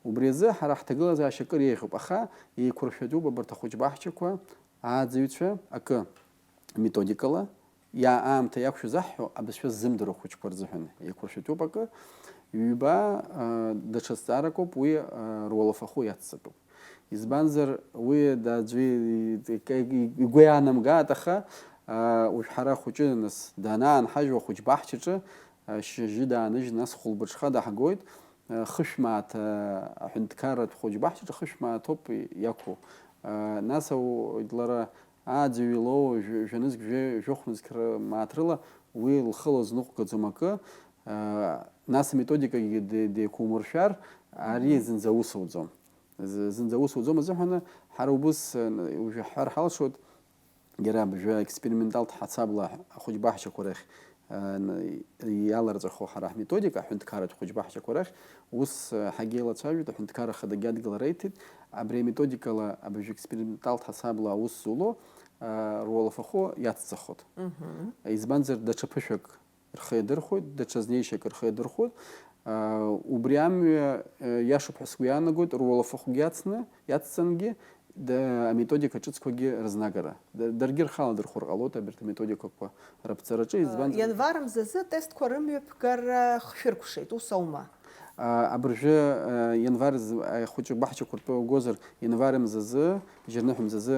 Убри азы ҳара ҳҭагылазаашьа акыр еиӷьуп, аха еиқәыршәатәуп абарҭ ахәыҷбаҳчақәа, ааӡаҩцәа, акы, методикала, иа-, аамҭа иақәшәаз аҳҳәо, абызшәа ззымдыруа хәыҷқәа рзыҳәан еиқәыршәатәуп акы, ҩба, даҽа зҵаарак ауп, уи, руалафахәы иацҵатәуп. Избанзар, уи аӡәы игәы иаанамгааит, аха, уажә ҳара ахәыҷы нас данаанҳажьуа ахәыҷбаҳчаҿы, шьыжьы дааныжьны, нас хәылбыҽха даҳгоит, хышә мааҭ, аҳәынҭқарратә хәыҷбаҳчаҿы хышә мааҭоуп иақәу. Нас лара ааӡаҩ илоу жәа-, жәанызқь, жәа-, жәохә нызқь ры-, мааҭ рыла уи лхы лызныҟәгаӡом акы, нас аметодикагьы де-, деиқәумыршәар, ари зынӡа аус ауӡом. З-, зынӡа аус ауӡом азыҳәаны, ҳара убыс, уажә ҳҳәар ҳалшоит, иара абжа експерименталтә ҳасабла ахәыҷбаҳчақәа рахь, н-, иаларҵәахьоу ҳара ҳметодика, аҳәынҭқарратә хәыҷбаҳчақәа рахь, ус, ҳагьеилацәажәеит, аҳәынҭқарра хадагьы адгылара иҭеит, абри аметодикала абжа експерименталтә ҳасабла аус зуло, руалафахәы иацҵахоит. Избанзар, даҽа ԥышәак рхы иадырхәоит, даҽа знеишьак рхы иадырхәоит. Убри амҩа, иашоуп ҳәа сгәы иаанагоит, руалафахәгьы иацны, иацҵангьы, да-, аметодика ҿыцқәагьы рызнагара. Да-, даргьы рхала дырхәыр ҟалоит абарҭ аметодикақәа раԥҵараҿы, избанзар, Ианвар мзазы атестқәа рымҩаԥгара хшәыркәшеит, ус аума? Абыржәы, ианвар з-, ахәыҷы баҳчақәа ртәы угозар, ианвар мзазы, жьырныҳәа мзазы,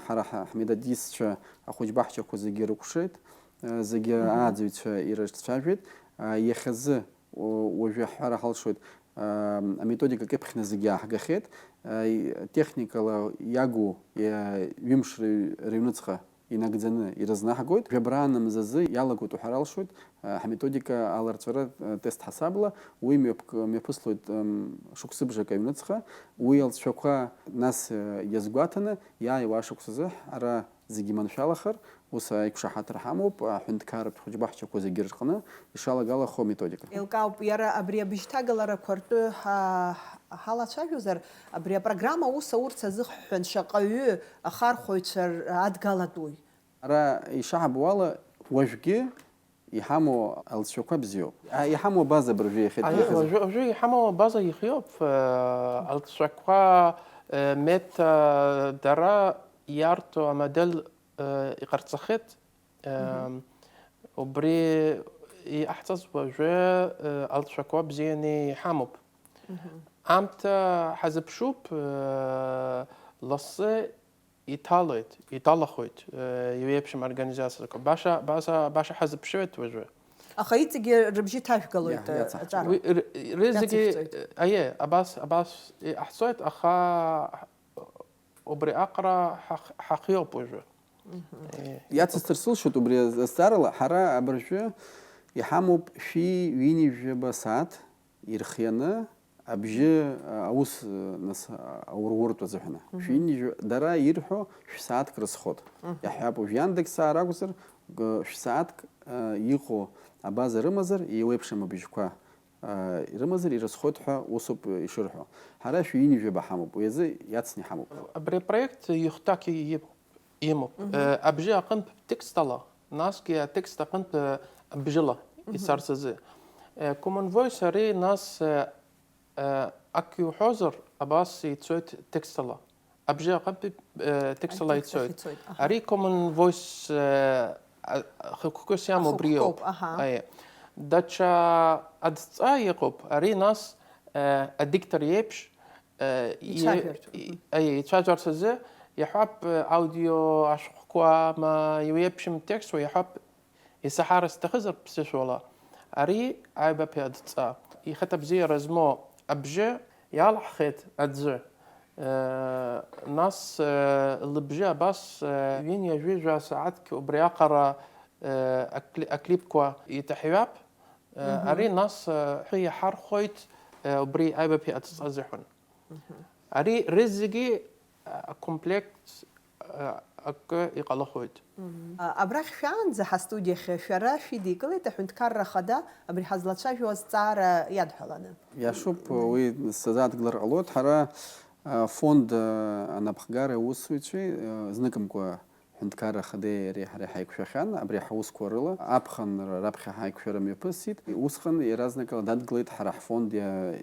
ҳара ҳа-, ҳметодистцәа ахәыҷбаҳчақәа зегьы рыкәшеит. Зегьы ааӡаҩцәа ирыҿцәажәеит. Иахьазы, уажәы ҳҳәара ҳалшоит, аметодика кьыԥхьны зегьы ааҳгахьеит. Техникала иагу ҩымш рыҩныҵҟа инагӡаны ирызнаҳгоит. Жәабран мзазы иалагоит уҳәар алшоит ҳметодика аларҵәара тест ҳасабла. Уи мҩаԥк-, мҩаԥыслоит шықәсыбжак аҩныҵҟа. Уи алҵшәақәа нас иазгәаҭаны иааиуа ашықәсазы ҳара зегьы маншәалахар, ус аиқәшаҳаҭра ҳамоуп, аҳәынҭқарратә хәыҷбаҳчақәа зегьы рыҟны ишалагалахо аметодика. Еилкаауп, иара абри абжьҭагаларақәа ртәы ҳа-, ҳалацәажәозар, абри апрограмма аус аурц азыҳәан шаҟаҩы ахархәаҩцәа р-, адгалатәуи? Ара ишаҳбо ала, уажәгьы иҳамоу алҵшәақәа бзиоуп. А, иҳамоу абаза абыржәы иахьа Аиеи, иахьазы. Уажәы, уажәы иҳамоу абаза ихиоуп, э, алҵшәақәа, э, мета дара иарҭо амодель, э, иҟарҵахеит, э, Мгм. убри иҟаҳҵаз уажәы, э, алҵшәақәа бзианы иҳамоуп. Мгм. Аамҭа ҳазыԥшуп, э, лассы иҭалоит, иҭалахоит, э, иеиԥшым организациақәа. Баша, баша, баша ҳазыԥшуеит уажәы. Аха иҵегьы рыбжьы ҭажәгалоит, Иа-, э, иаҵаҳ-, аҿар. Уи р-, р-, зегьы, Иациҵоит. Э, аиеи, абас, абас иҟаҳҵоит, аха убри аҟара ҳах-, ҳахиоуп уажәы. Мгм. Э, Иацысҵар сылшоит убри аз-, азҵаарала, ҳара абыржәы иҳамоуп шәи ҩынҩажәаба сааҭ, ирхианы абжьы, а, аус, а, нас, а, ауруртә азыҳәан. Мгм. Шәинижә-, дара ирҳәо шәсааҭк рызхот. Мгм. Иаҳҳәап, уажә Яндекс аара акәзар, г-, шәсааҭк, а, иҟоу абаза рымазар, еиуеиԥшым абжьқәа, а, ирымазар, ирызхот ҳәа усоуп ишырҳәо. Ҳара шәинижәаба ҳамоуп, уи азы иацны иҳамоуп. Абри апроект ихәҭак и-, имоуп. Мгм. Э, абжьы аҟынтә текстала, насгьы атекст аҟынтә, э, абжьыла Мгм. ицарц азы. Э, Common Voice ари нас, э, э, ак иуҳәозар, абас ицоит текстала. Абжьы аҟынтә, э, текстала Атекст ицоит. Ахь ицоит, аҳа. Ари Common Voice, э, а, хықәкыс иамоу абри иоуп. Ахықәкоуп, аҳа. Аиеи. Даҽа адҵа иҟоуп, ари нас, э, адиктор иеиԥш, Ицәажәарц. Аиеи, ицәажәарц азы иаҳәап, аудио ашәҟәқәа ма иеиуеиԥшым текстқәа иаҳәап, исаҳар сҭахызар ԥсышәала, ари аҩбатәи адҵа, ихаҭабзиара змоу абжьы иалаҳхеит аӡәы. Нас лыбжьы абас ҩынҩажәижәа сааҭк убри аҟара акли-, аклипқәа иҭаҳҩап. Ари нас ҳәы иаҳархәоит убри аҩбатәи адҵа азыҳәан. Ари рызегьы акомплект акы иҟалахоит. Абрахь шәаанӡа ҳастудиахь шәара шәидикылеит аҳәынҭқарра ахада абри ҳазлацәажәо азҵаара иадҳәаланы. Иашоуп, уи сазааҭгылар ҟалоит. Ҳара, а, фонд, а, анапхгареи аусзуҩцәеи, а, зныкымкәа ҳәынҭқарра ахадеи иареи ҳареи ҳаиқәшәахьан, абри ҳусқәа рыла аԥхынра раԥхьа ҳаиқәшәара мҩаԥысит. Усҟан иаразнакала дадгылеит ҳара ҳфонд иа-,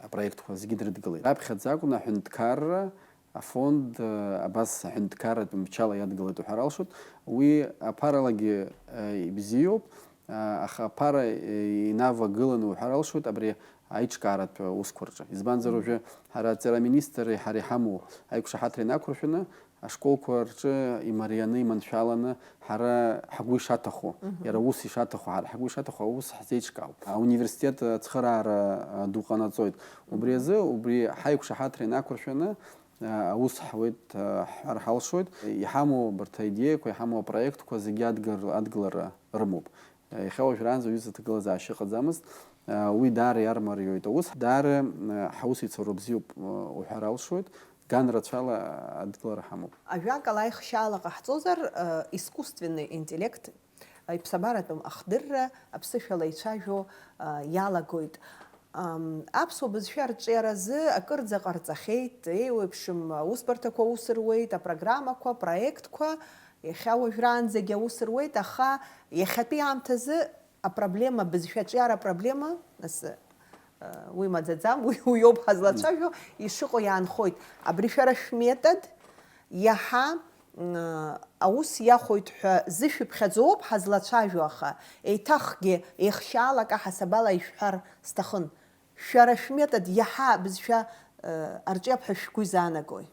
апроектқәа зегьы дрыдгылеит. Раԥхьаӡа акәын аҳәынҭқарра афонд, э, абас аҳәынҭқарратә мчала иадгылеит уҳәар алшоит. Уи аԥаралагьы, э, ибзиоуп, а, аха аԥара, э, инавагыланы уҳәар алшоит абри аиҿкааратә усқәа рҿы. Избанзар, уажәы ҳара аҵара аминистрреи ҳареи ҳамоу аиқәшаҳаҭра инақәыршәаны, ашколқәа рҿы имарианы, иманшәаланы, ҳара ҳгәы ишаҭаху, иара ус ишаҭаху, ҳара ҳгәы ишаҭаху аус ҳзеиҿкаауп. Ауниверситет ацхыраара, а, ду ҟанаҵоит. Убри азы, убри ҳаиқәшаҳаҭра инақәыршәаны, а, аус ҳуеит, а, ҳҳәар ҳалшоит. Иҳамоу абарҭ аидеиақәа, иҳамоу апроектқәа зегьы адгар-, адгылара рымоуп. Иахьа уажәраанӡа уҩыза аҭагылазаашьа ыҟаӡамызт. Уи даара иармариоит аус. Даара ҳаусеицура бзиоуп уҳәар алшоит. Ган рацәала адгылара ҳамоуп. Ажәакала, аихшьаала ҟаҳҵозар, искусственный интеллект, иԥсабаратәым ахдырра аԥсышәала ицәажәо иалагоит. Аԥсуа бызшәа арҿиаразы акырӡа ҟарҵахьеит, еиуеиԥшым аусбарҭақәа аус руеит, апрограммақәа, проектқәа, Иахьа уажәраанӡагьы аус руеит, аха иахьатәи аамҭазы апроблема, бызшәа аҿиара апроблема, нас, э, уи маӡаӡам, уи, уиоуп ҳазлацәажәо, ишыҟоу иаанхоит. Абри шәара шәметод иаҳа, м, аус иахәоит ҳәа зышәыԥхьаӡо ауп ҳазлацәажәо, аха еиҭахгьы еихшьаалак аҳасабала ишәҳәар сҭахын. Шәара шәметод иаҳа абызшәа, э, арҿиап ҳәа шәгәы изаанагои?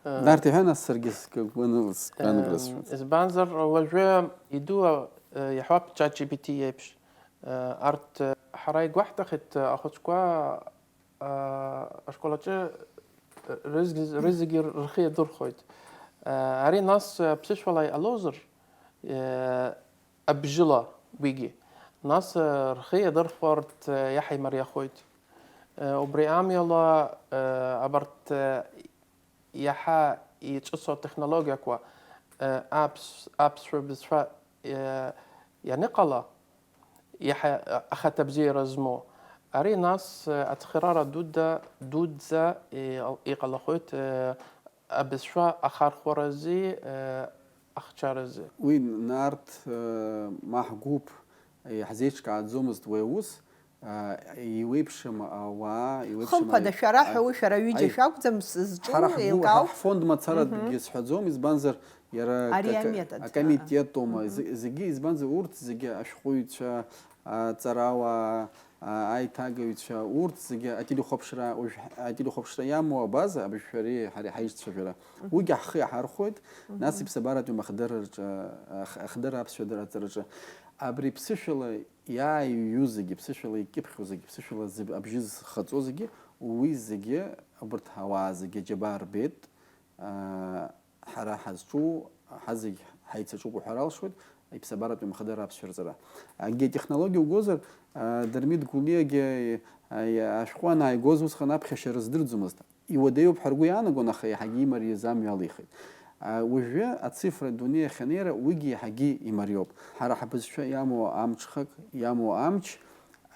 Нарҭ иҳәа, нас саргьы сгәаныла-, сгәаанагара сҳәоит. Избанзар, уажәы иду, э, иаҳҳәап, ChatGPT иеиԥш. Э, арҭ, э, ҳара игәаҳҭахеит, э, ахәыҷқәа, э, ашкол аҿы, э, рызегь-, рызегьы рхы иадырхәоит. Э, ари нас, э, ԥсышәала иҟалозар, э, абжьыла уигьы. Нас, э, рхы иадырхәартә, э, иаҳа имариахоит. Э, убри амҩала, э, абарҭ, э, иаҳа иҿыцу атехнологиақәа, э, аԥс-, аԥсшәа бызшәа, э, ианыҟала, иаҳа, э, ахаҭабзиара змоу, ари нас, э, ацхыраара дуда, дуӡӡа, э, иҟалахоит, э, абызшәа ахархәаразы, э, ахчаразы. Уи нарҭ, э, ма ҳгәыԥ, э, иаҳзеиҿкааӡомызт уи аус, э, иуеиԥшым ауаа, иуеиԥшым Хымԥада, аи-, шәара ҳәа аи-, уи шәара ҩыџьа аи-, шәакәӡам, сызҿу ҳара ҳгәы-, еилкаауп. Ҳа-, ҳфонд мацаратәгьы Мгм. сҳәаӡом, избанзар, иара Ари акы-, аметод, акомитетума, аа. Зегь-, зегьы, избанзар, урҭ зегьы ашәҟәыҩҩцәа, аҵарауаа, а, аиҭагаҩцәа, урҭ зегьы ателехәаԥшра, уажә ателехәаԥшра иамоу абаза, абыржә шәареи ҳареи ҳаишьцәажәара. Мгм. Уигьы ҳхы иаҳархәоит, нас Мгм. иԥсабаратәи амахдырраҿы, ах-, ахдырра аԥсшәа дырраҵараҿы. Абри ԥсышәала иааиҩу зегьы, ԥсышәала икьыԥхьу зегьы, ԥсышәала зыб-, абжьы зхаҵо зегьы, уи зегьы, абарҭ ауаа зегьы аџьабаа рбеит, а, ҳара ҳазҿу, ҳазегь ҳаицаҿуп уҳәар алшоит, иԥсабаратәи амхадара аԥсшәа рҵара. Акгьы атехнологиа угозар, а, Дырмит Гәлиагьы, а, ашәҟәы анааигоз усҟан аԥхьашьа рыздырӡомызт. Иуадаҩуп ҳәа ргәы иаанагон, аха иаҳагьы имариаз амҩа алихит. А, уажәы ацифра адунеи ахьанеира уигьы иаҳагьы имариоуп. Ҳара ҳбызшәа иамоу амҽхак, иамоу амч,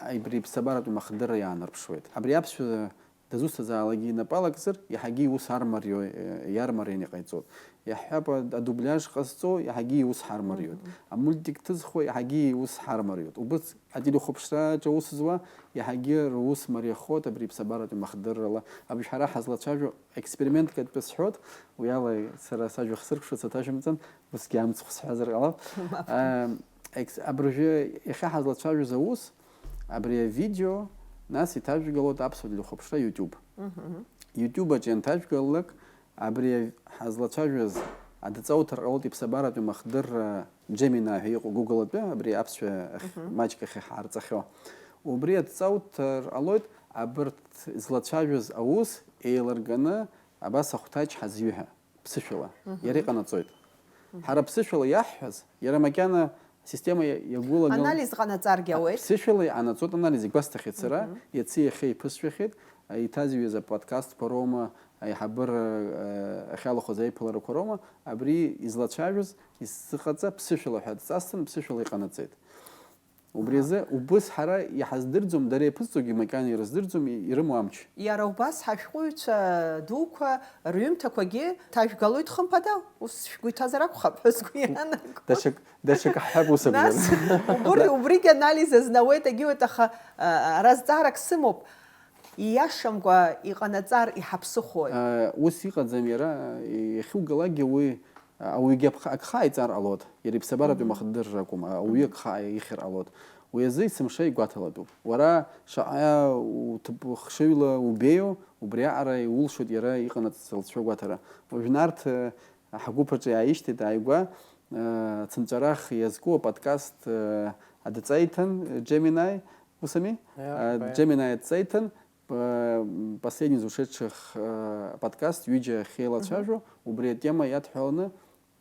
абри иԥсабаратәи амхадара иаанарԥшуеит. Абри аԥсшәа дызусҭазаалакгьы инапы алакзар, иаҳагьы иус армарио-, иармарианы иҟаиҵоит. Иаҳҳәап, а-, адубляж ҟазҵо, иаҳагьы иус ҳармариоит. Мгм. Амультик ҭызхуа, иаҳагьы иус ҳармариоит. Убырҭ ателехәаԥшраҿы аус зуа, иаҳагьы рус мариахоит абри иԥсабаратәи амахдыррала. Абри ҳара ҳазлацәажәо експериментк атәы сҳәоит, уи ала сара сажәа хсыркәшоит, саҭашәымҵан, усгьы амцхә сҳәазар ҟалап. Мап. Ам, екс-, абыржәы иахьа ҳазлацәажәоз аус, абри авидео, Нас иҭажәгалоит аԥсуа телехәаԥшра YouTube. YouTube аҿы ианҭажәгалалак, абри ҳазлацәажәаз адҵа уҭар ҟалоит иԥсабаратәи мыхдырра Gemini ҳәа иҟоу Google атәы, абри аԥсшәа ахь, маҷк ахь иҳарҵахьоу. Убри адҵа уҭар ҟалоит, абарҭ злацәажәаз аус еилырганы абас ахәҭаҷ ҳазҩы ҳәа, ԥсышәала. Иара иҟанаҵоит. Ҳара ԥсышәала иаҳҳәаз, иара макьана асистема иа-, иагәылаган-, Анализ ҟанаҵаргьы ауеит. Ԥсышәала иҟанаҵоит анализ, игәасҭахьеит сара, иаци иахьеи иԥысшәахьеит, иҭазҩыз аподкастқәа роума, аиҳабыра, э, ахьалахәыз аиԥыларақәа роума, абри излацәажәоз, изыҟаҵа ԥсышәала ҳәа дҵасны, ԥсышәала иҟанаҵеит. Убри азы убыс ҳара иҳаздырӡом, дара иаԥызҵогьы макьана ирыздырӡом, и-, ирымоу амч. Иара убас ҳашәҟәыҩҩцәа дуқәа рҩымҭақәагьы ҭажәгалоит, хымԥада, ус шәгәы иҭазар акәхап ҳәа сгәы иаанагоит. Даҽак, даҽак ҳҳәап ус акәзар. Нас убри, убригь анализ азын ауеит, агьиуеит, аха, а, ара зҵаарак сымоуп, ииашамкәа иҟанаҵар иҳаԥсыхәои? А, ус иҟаӡам иара, иахьугалакгьы уи, а, ауаҩгьы аԥха-, агха иҵар ҟалоит, иара иԥсабаратәи мыхдырра акәым, а, ауаҩы агха ихьыр ҟалоит. Уи азы есымша игәаҭалатәуп. Уара шаҟа уҭыԥ хшыҩла убеиоу, убриаҟара иулшоит иара иҟанаҵаз алҵшәа гәаҭара. Уажә Нарҭ, э, ҳгәыԥ аҿы иааишьҭит ааигәа, э, цынҵәарах иазку аподкаст, э, адҵа иҭан, э, Gemini, ус ами? Иа, Э, ба. Gemini адҵа иҭан, п-, последний из ушедших, э, подкаст, ҩыџьа ахьеилацәажәо, убри атема иадҳәаланы,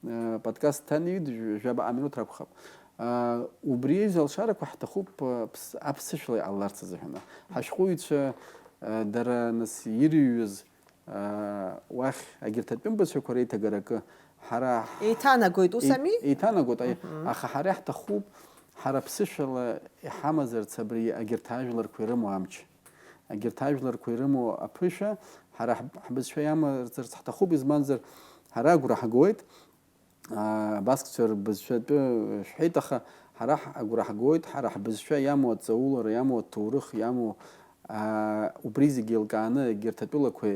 э, подкаст ҭан иҩит, жәа-, жәабаҟа минуҭ ракәхап. Э, убри аҩыза алшарақәа ҳҭахуп, э, ԥс-, аԥсышәала иҟаларц азыҳәан. Ҳашәҟәыҩҩцәа, э, дара нас ирыҩуаз, э, уахь агьырҭ атәым бызшәақәа реиҭагара акы ҳара ҳ-, Еиҭанагоит, ус ами? Еиҭанагоит, аи-, аха ҳара иаҳҭахуп, ҳара ԥсышәала иҳамазарц абри агьырҭ ажәларқәа ирымоу амч. Агьырҭ ажәларқәа ирымоу аԥышәа ҳара ҳб-, ҳбызшәа иамазарц ҳҭахуп, избанзар, ҳара агәра ҳгоит, аа, абаскцәа рбызшәатәы шәҳәеит, аха ҳара ҳ-, агәра ҳгоит, ҳара ҳбызшәа иамоу аҵаулара, иамоу аҭоурых, иамоу, аа, убри зегьы еилкааны егьырҭ атәылақәа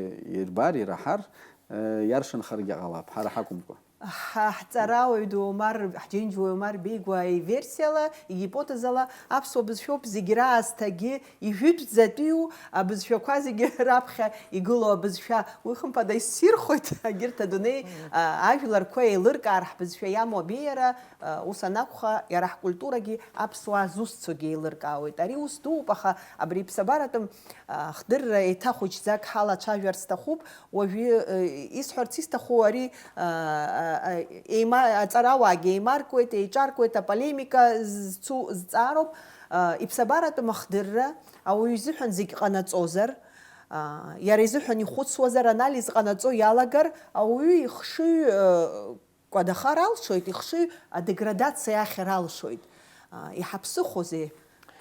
ирбар, ираҳар, э, иаршанхаргьы ҟалап, ҳара ҳакәымкәа. Ҳа-, ҳҵарауаҩ ду Омар, ҳџьынџьуаҩ Омар Беигәаа иверсиала, игипотезала, аԥсуа бызшәоуп зегь раасҭагьы ижәытәӡатәиу абызшәақәа зегьы раԥхьа игылоу абызшәа. Уи, хымԥада, иссирхоит, егьырҭ адунеи, а, ажәларқәа еилыркаар, ҳбызшәа иамоу абеиара, а, ус анакәха, иара ҳкультурагьы аԥсуаа зусҭцәагьы еилыркаауеит. Ари ус дууп, аха абри иԥсабаратәым, а, хдырра еиҭа хәыҷӡак ҳалацәажәар сҭахуп. Уажәы, э, исҳәарц исҭаху ари, а, а, а, еима-, аҵарауаагьы еимаркуеит, еиҿаркуеит, аполемика зцу-, зҵаароуп, а, иԥсабаратәым ахдырра ауаҩы изыҳәан зегь ҟанаҵозар, а, иара изыҳәан ихәыцуазар, анализ ҟанаҵо иалагар, ауаҩы ихшыҩ, э, кәадахар алшоит, ихшыҩ адеградациа ахьыр алшоит. А, иҳаԥсыхәозеи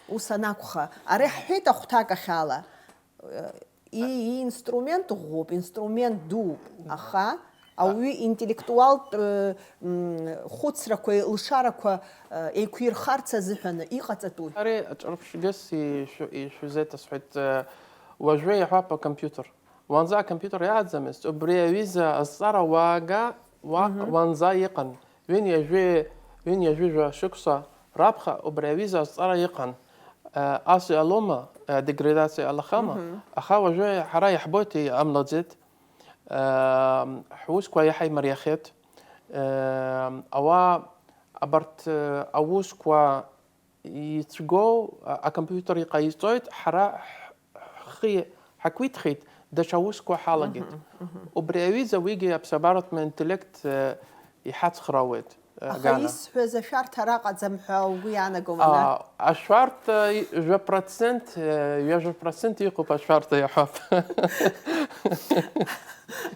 ус анакәха? Ара иаҳҳәеит ахәҭак ахьала. И-, иинструмент ӷәӷәоуп, инструмент дууп, аха ауаҩы интеллектуалтә, э, м, хәыцрақәа, лшарақәа, э, еиқәирхарц азыҳәаны иҟаҵатәуи? Ари аҿырԥшьгьы ишәы-, ишәзеиҭасҳәеит, э, уажәы иаҳәап акомпиутер. Уанӡа акомпиутер иааӡамызт, убри аҩыза азҵаара уаага уа-, Мгм. уанӡа иҟан. Ҩынҩажәи, ҩынҩажәижәа шықәса раԥхьа убри аҩыза азҵаара иҟан. Э, ас иҟалома, э, деградациа алахама? Мгм. Аха уажәы ҳара иаҳбоит, иҟамлаӡеит. Э, ҳусқәа иаҳа имариахеит. Э, ауаа абарҭ, э, аусқәа ицәгоу, а, акомпиутер иҟаиҵоит, ҳара ҳ-, ҳхы ҳақәиҭхеит, даҽа усқәа ҳалагеит. Мгм, мгм. Убри аҩыза уигьы аԥсабаратә интеллект, э, иҳацхраауеит, э, Аха агана. Исҳәаз ашәарҭа араҟаӡам ҳәа угәы иаанагома, А, ашәарҭа и-, жәа процент, э, ҩажәа процент иҟоуп ашәарҭа иаҳәап.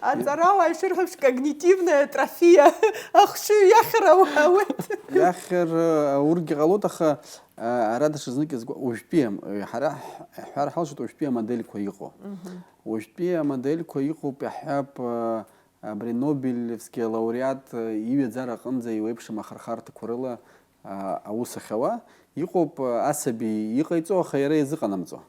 Аҵарауаа ишырҳәо еиԥш, когнитивная атрофиа ахшыҩ иахьыр ауеит. Иахьыр, э, урҭгьы ҟалоит, аха, э, ара даҽазнык иазгәа-, уажәтәи ам-, э, ҳара ҳ-, ҳҳәар ҳалшоит уажәтәи амодельқәа иҟоу. Мгм. Уажәтәи амодельқәа иҟоуп, иаҳҳәап, э, абри Нобелевски алауреат, э, иҩаӡара аҟынӡа еиуеиԥшым ахырхарҭақәа рыла, э, аус ахьауа. Иҟоуп, э, асаби иҟаиҵо, аха иара иазыҟанамҵо.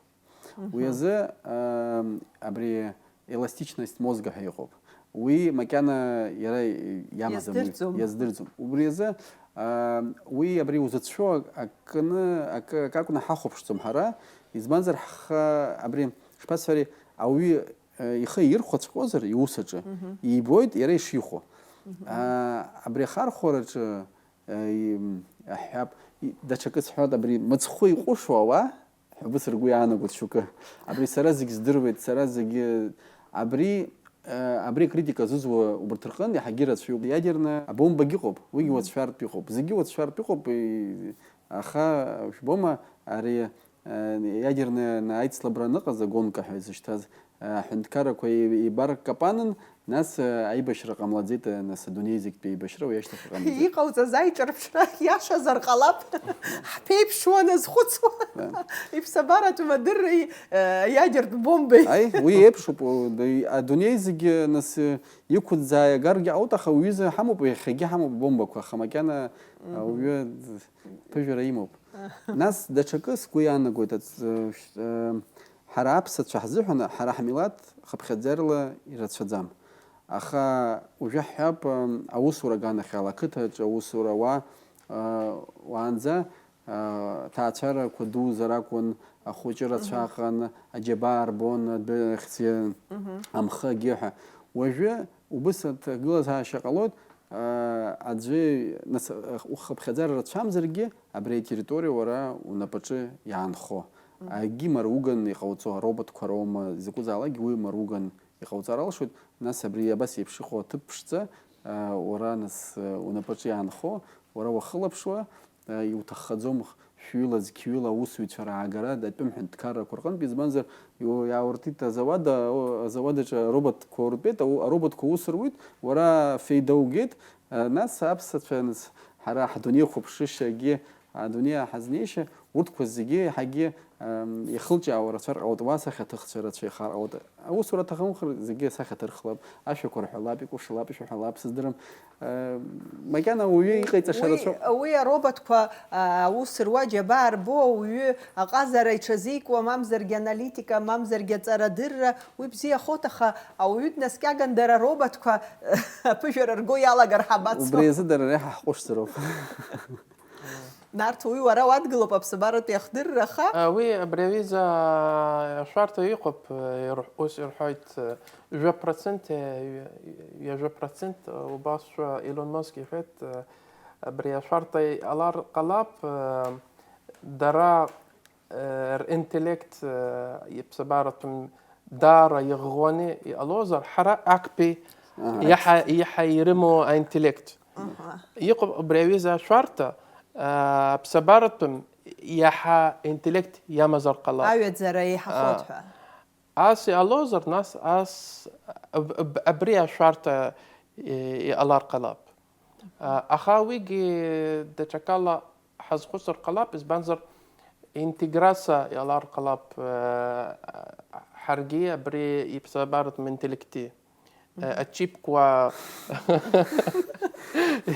Уи Мгм. азы, ам, абри эластичность мозга ҳәа иҟоуп. Уи макьана иара иамаӡам, уи Иаздырӡом. иаздырӡом. Убри азы, ам, уи абри узыцәшәо ак-, акны, акы, акы акәны ҳахәаԥшӡом ҳара, Избанзар, ҳхы абри, шԥасҳәари, ауаҩы, э, ихы ирхәаҵәҟьозар иус аҿы, ибоит иара ишихәо. Аа, абри ахархәараҿы, э, и-, м, аҳәап, и-, даҽакы сҳәоит, абри мыцхәы иҟәышуа ауаа, ҳәа убас ргәы иаанагоит шьоукы. Абри сара зегь здыруеит, сара зегьы, абри, э, абри акритика зызуа убарҭ рҟынтә иаҳагьы ирацәаҩуп. Иадерны абомбагьы ыҟоуп, уигьы уацәшәартә иҟоуп. Зегьы уацәшәартә иҟоуп, и-, аха, жәбома, ари, э, иадерны аицлабра аныҟаз, агонка ҳәа изышьҭаз, э, аҳәынҭқаррақәа еи-, еибаркапанын, нас, э, аибашьра ҟамлаӡеит, э, нас адунеи зегьтәи аибашьра уи ашьҭахь иҟамлаӡеит. Иҟауҵаз аиҿырԥшра иашазар ҟалап, ҳԥеиԥшуа назхәыцуа. Да. Иԥсабаратәым адырреи, э, аиадертә бомбеи. Аи, уи еиԥшуп, у, д-, адунеи зегьы, нас, э, иқәыӡаа иагаргьы ҟалоит, аха уҩыза ҳамоуп, иахьагьы ҳамоуп абомбақәа, аха макьана, э, ауаҩы ԥыжәара имоуп. Нас даҽакы сгәы иаанагоит, ац-, э, ш-, э, ҳара аԥсацәа ҳзыҳәан, ҳара ҳмилаҭ хыԥхьаӡарала ирацәаӡам. Аха уажәы ҳҳәап, м, аусура аганахьала, ақыҭаҿы аусура уа, э, уаанӡа, э, ҭаацәарақәа дуузар акәын, ахәыҷы рацәаҟан, аџьабаа рбон, адәы ахьӡ-, амхы агьы ҳәа. Уажәы убыс аҭагылазаашьа ҟалоит, аа, аӡәы, нас, ухыԥхьаӡара рацәамзаргьы, абри атерриториа уара унапаҿы иаанхо. Мгм. Акгьы маруган иҟауҵо, ароботқәа роума, изакәызаалакгьы уи маруган иҟауҵар алшоит, нас абри абас еиԥш иҟоу аҭыԥ ԥшӡа, аа, уара, нас, унапаҿы иаанхо, уара уахылаԥшуа, иуҭаххаӡом, шәҩыла, зқьҩыла аусзуҩцәа раагара датәым ҳәынҭқаррақәа рҟынтә, избанзар, иу-, иаауртит азауад, а-, о-, азауад аҿы ароботқәа уртәеит, ау-, ароботқәа аус руит, уара феида угеит, а, нас аԥсацәа, нас ҳара ҳдунеихәаԥшышьагьы, адунеи ҳазнеишьа, урҭқәа зегьы еиҳагьы, ам, ихылҿиаауа рацәар ҟалоит, уа асахьаҭыхцәа рацәа ихар ҟалоит. Аусура аҭахымхар, зегьы асахьаҭырхлап, ашәақәа рҳәалап, икәашалап, ишәаҳәалап, сыздырам. Э, макьана ауаҩы иҟаиҵаша рацәоуп. Уи ароботқәа, а, аус руа, џьабаа рбо, ауаҩы аҟазара иҽазикуа, мамзаргьы аналитика, мамзаргьы аҵарадырра, уи бзиахоит, аха ауаҩы днаскьаган дара ароботқәа аԥыжәара рго иалагар ҳабацо. Убри азы дара реиҳа ҳҟәышзароуп. Нарҭ, уи уара уадгылоуп аԥсабаратәи ахдырра, аха? А, уи абри аҩыза ашәарҭа иҟоуп, ирҳ-, ус ирҳәоит, жәа процент, ҩажәа процент, убасшәа Илон Маск иҳәеит, абри ашәарҭа иҟалар ҟалап, дара, ринтеллект, иԥсабаратәым даара иӷәӷәаны иҟалозар, ҳара актәи Аҳа. иаҳа, иаҳа ирымоу аинтеллект. Аҳа. Иҟоуп абри аҩыза ашәарҭа, аа, аԥсабаратәым иаҳа интеллект иамазар ҟалап. Аҩаӡара еиҳахоит Аа. ҳәа. Ас иҟалозар, нас ас аб-, аб-, абри ашәарҭа и-, иҟалар ҟалап. Аа, аха уигьы даҽакала ҳазхәыцыр ҟалап, избанзар, интеграциа иҟалар ҟалап, э, ҳаргьы абри иԥсабаратәым интеллекти. Э, ачипқәа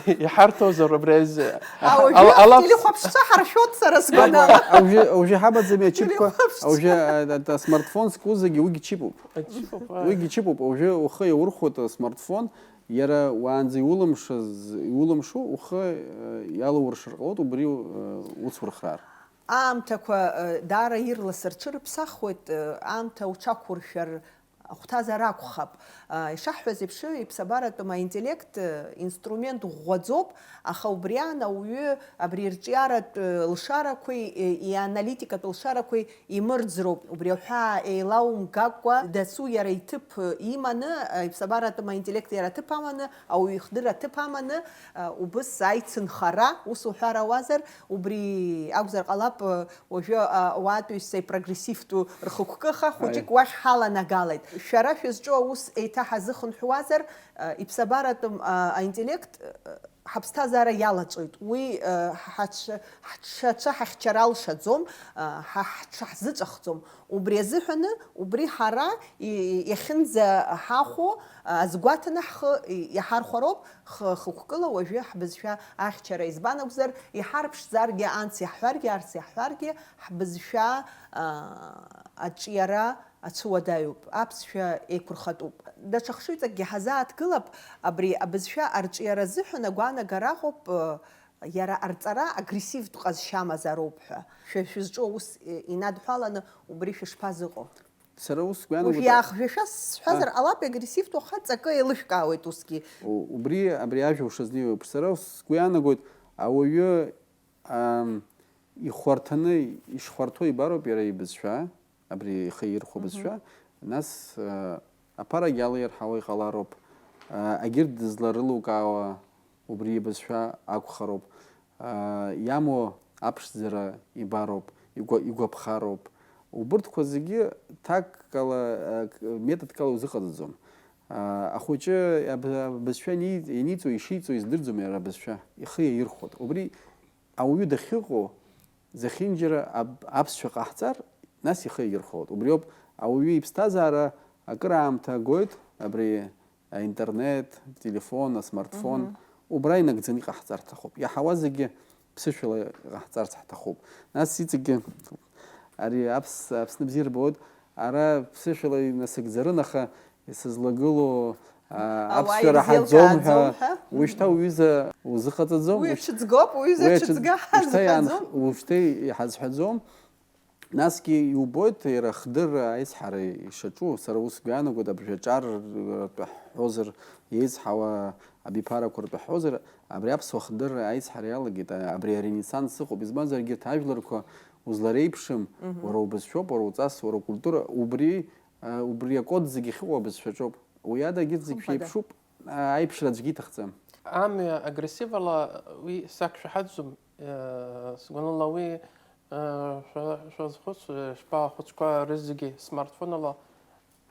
иҳарҭозар абри азы. А, уажәы Ала-, ала- телехәаԥшцәа ҳаршәоит сара сгәанала. Уажәы, уажәы ҳамаӡами ачипқәа? Телехәаԥшцәа. Уажәы, а, а, а, смартфон зку зегьы уигьы чипуп. Ачипуп, а. Уигьы чипуп. Уажәы ухы иаурхәоит асмартфон, иара уаанӡа иулымшаз, иулымшо ухы, э, иалауршар ҟалоит, убри, э, уцурхраар. Аамҭақәа, э, даара ирлас рҽырыԥсахуеит, э, аамҭа уҽақәуршәар ахәҭазар акәхап. Э, ишаҳҳәаз еиԥш, иԥсабаратәым аинтеллект, э, инструмент ӷәӷәаӡоуп, аха убри аан ауаҩы абри ирҿиаратә, э, лшарақәеи, э, ианалитикатә лшарақәеи имырӡроуп. Убри аҳәаа еилаумгакәа, дасу иара иҭыԥ, э, иманы, э, иԥсабаратәым аинтеллект иара аҭыԥ аманы, ауаҩы ихдырра аҭыԥ аманы, э, убыс аицынхара, ус уҳәар ауазар, убри акәзар ҟалап, э, уажәы, э, ауаатәыҩса ипрогрессивтәу рхықәкыха хәыҷык Аи. уахь ҳаланагалеит. Шәара шәызҿу аус еиҭаҳазыхынҳәуазар, э, иԥсабаратәым, э, аинтеллект, э, ҳаԥсҭазаара иалаҵәоит. Уи, э, ҳаҽ-, ҳҽацәа ҳахьчара алшаӡом, э, ҳа ҳҽаҳзыҵәахӡом. Убри азыҳәаны, убри ҳара и-, иахьынӡаҳахәо, э, азгәаҭаны ҳхы и-, иаҳархәароуп, х-, хықәкыла уажәы ҳбызшәа ахьчара. Избан акәзар, иҳарԥшӡаргьы, анс иаҳҳәаргьы, арс иаҳҳәаргьы, ҳбызшәа, э, аҿиара ацәыуадаҩуп, аԥсшәа еиқәырхатәуп. Даҽа хшыҩҵакгьы ҳазааҭгылап, абри абызшәа арҿиара азыҳәан агәаанагара аҟоуп, э, Иара арҵара агрессивтә ҟазшьа амазароуп ҳәа. Шәа шәызҿу аус, э, инадҳәаланы убри шәышԥазыҟоу? Сара ус Уажә гәианагоит. Иаахжәашәа сҳәазар ҟалап, агрессивтә уаха ҵакы еилышәкаауеит усгьы. У- Убри абри ажәа ушазнеиуеиԥш, сара ус сгәы иаанагоит, ауаҩы ам, ихәарҭаны ишхәарҭоу ибароуп иара ибызшәа, абри ихы ирхәо бызшәа, нас а, аԥарагьы алаирҳауа иҟалароуп, а, агьырҭ дызларылукаауа убри ибызшәа акәхароуп, а, иамоу аԥшӡара ибароуп, игәа- игәаԥхароуп. Убырҭқәа зегьы ҭаккала, а, к- методкала узыҟаҵаӡом. А, Ахәыҷы аб- абызшәа ани- ианиҵо, ишиҵо издырӡом иара абызшәа, ихы иаирхәоит. Убри ауаҩы дахьыҟоу зехьынџьара аб- аԥсшәа ҟаҳҵар, нас ихы иаирхәоит. Убриоуп ауаҩы иԥсҭазаара акыраамҭа агоит, абри аинтернет, ателефон, асмартфон, убра инагӡаны иҟаҳҵар ҭахуп. Иаҳауа зегьы ԥсышәала иҟаҳҵарц ҳҭахуп. Нас иҵегьгьы ари аԥс- Аԥсны бзиа рбоит, ара ԥсышәала инасыгӡарын, аха сызлагылоу а, Ауаа аԥсшәа раҳаӡом ҳәа, ирзеилкааӡом ҳәа. Уи шьҭа уҩыза узыхаҵаӡом, Уи уи- ацәыӡгоуп, уи уи ацәыӡ- зацәыӡга ушьҭа иаанх- ҳазҳәаӡом. Ушьҭа иҳазҳәаӡом. Насгьы иубоит иара хдырра аизҳара ишаҿу, сара ус гәианагоит, абыржәы аҿар ртәы ҳҳәозар, еизҳауа абиԥарақәа ртәы ҳҳәозар, абри аԥсуа хдырра аизҳара иалагеит, а- абри аренессанс ыҟоуп, избанзар егьырҭ ажәларқәа узлареиԥшым, уара убызшәоуп, уара уҵас, уара укультура, убри, а, убри акод зегьы ахьыҟоу абызшәаҿоуп. Уи ада егьырҭ зегь Хымԥада. Шәеиԥшуп, а, аиԥшра аӡәгьы иҭахӡам. Амҩа агрессивала уи сақәшаҳаҭӡом, э, сгәаныла уи, э, шәа- шәазхәыц, э, шәпа ахәыҷқәа рызегьы смартфонала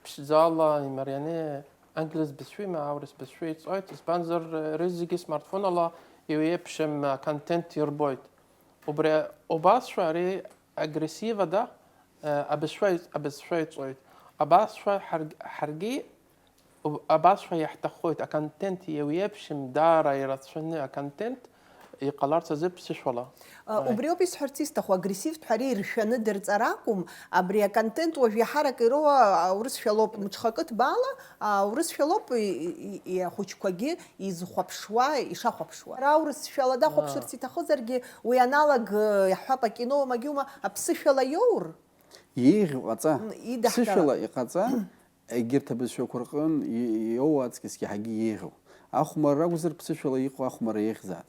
ԥшӡала имарианы англис бызшәеи ма аурыс бызшәеи ҵоит, избанзар, э, рызегьы смартфонала еиуеиԥшым, э, контент ирбоит. Убри убасшәа ари агрессивада, э, абызшәа иҵ- абызшәа иҵоит. Абасшәа ҳарг- ҳаргьы Аб- абасшәа иаҳҭаххоит, аконтент еиуеиԥшым, даара ирацәаны аконтент иҟаларц азы ԥсышәала. Ааи. Убриоуп исҳәарц исҭаху, агрессивтә ҳәа ари иршәаны дырҵар акәым, абри аконтент уажә иаҳарак ироуа аурысшәа лоуп, мҽхакы ҭбаала аурысшәа лоуп и- и- и- ахәыҷқәагьы изхәаԥшуа, ишахәаԥшуа. Ара аурысшәала дахәаԥшырц иҭахызаргьы, уи аналог, э, иаҳҳәап, акино, магьума, аԥсышәала иоур? Еиӷьу ҟаҵа. М, идаҳҳәара. Ԥсышәала иҟаҵа, егьырҭ абызшәақәа рҟын и- иоуа аҵкьысгьы ҳагьы еиӷьу. Ахәмарра акәзар, ԥсышәала иҟоу ахәмарра еиӷьзаат.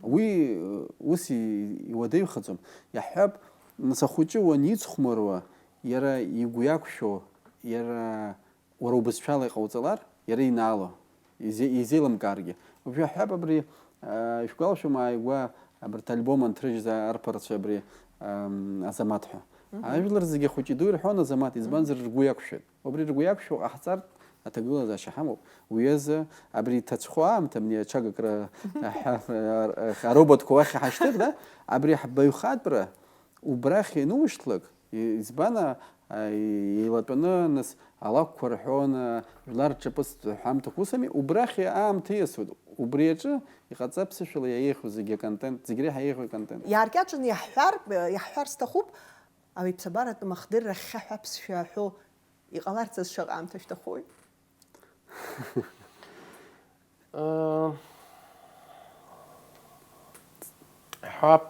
Уи, э, ус и- иуадаҩхаӡом. Иаҳҳәап, нас ахәыҷы уаницхәмаруа, иара игәы иақәшәо, иара уара убызшәала иҟауҵалар, иара инаало, изе- изеилымкааргьы. Уажәы иаҳҳәап абри, а, шәгәалашәома ааигәа абарҭ альбом анҭрыжьыз арԥарацәа абри, ам, Азамаҭ ҳәа. Мгм. Ажәлар зегьы ахәыҷи-дуи рҳәон Азамаҭ, избанзар ргәы иақәшәеит. Убри ргәы иақәшәо ҟаҳҵартә аҭагылазаашьа ҳамоуп. Уи азы абри иҭацәхо аамҭа, абни аҽагакра аҳа-, ароботқәа уахь иҳашьҭыр, да? Абри ҳбаҩхатәра убрахь ианушьҭлак, и-, избан, а, а, еилатәаны, нас, алакәқәа рҳәон, а, жәлар рҿаԥыцтә ҳәамҭақәа усами, убрахь аамҭа ииасуеит. Убри аҿы иҟаҵа ԥсышәала иаиеихьоу зегьы аконтент, зегь реиҳа еиӷьу аконтент. Иааркьаҿны иаҳҳәар, иаҳҳәар сҭахуп, ауаҩԥсабаратәым ахдырра хьхьаҳәа аԥсшәа аҳәо иҟаларц азы шаҟа аамҭа шәҭахуи? Э, ҳәап,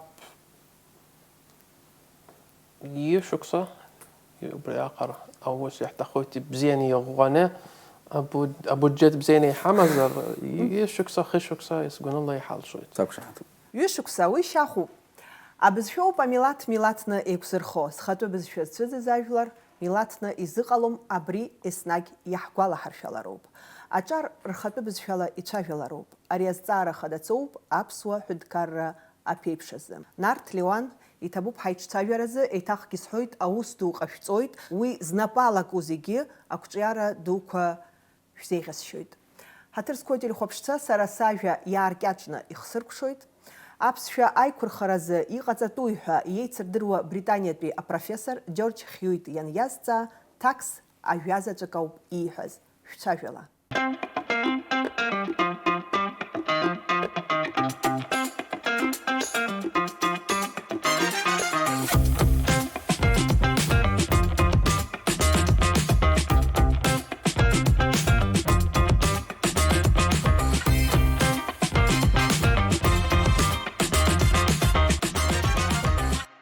ҩышықәса, убри аҟара аус иаҳҭахоит, ибзианы иӷәӷәаны, абу-, абуџьеҭ бзианы иҳамазар, ҩышықәса, хышықәса, сгәаныла иҳалшоит. Сақәшаҳаҭуп. Ҩышықәса, уи шьахәуп. Абызшәоуп амилаҭ милаҭны еиқәзырхо, зхатәы бызшәа зцәыӡыз ажәлар милаҭны изыҟалом, абри еснагь иаҳгәалаҳаршәалароуп. Аҿар рхатәы бызшәала ицәажәалароуп. Ари азҵаара хадаҵоуп аԥсуа ҳәынҭқарра аԥеиԥш азы. Нарҭ Леуан, иҭабуп ҳаиҿцәажәаразы, еиҭахгьы сҳәоит, аус ду ҟашәҵоит, уи знапы алаку зегьы ақәҿиара дуқәа шәзеиӷьасшьоит. Ҳаҭыр зқәу ателехәаԥшцәа, сара сажәа иааркьаҿны ихсыркәшоит. Аԥсшәа аиқәырхаразы иҟаҵатәуи ҳәа иеицырдыруа Британиатәи апрофессор Џьорџь Хьюит ианиазҵаа, Ҭакс ажәа заҵәык ауп ииҳәаз. Шәцәажәала.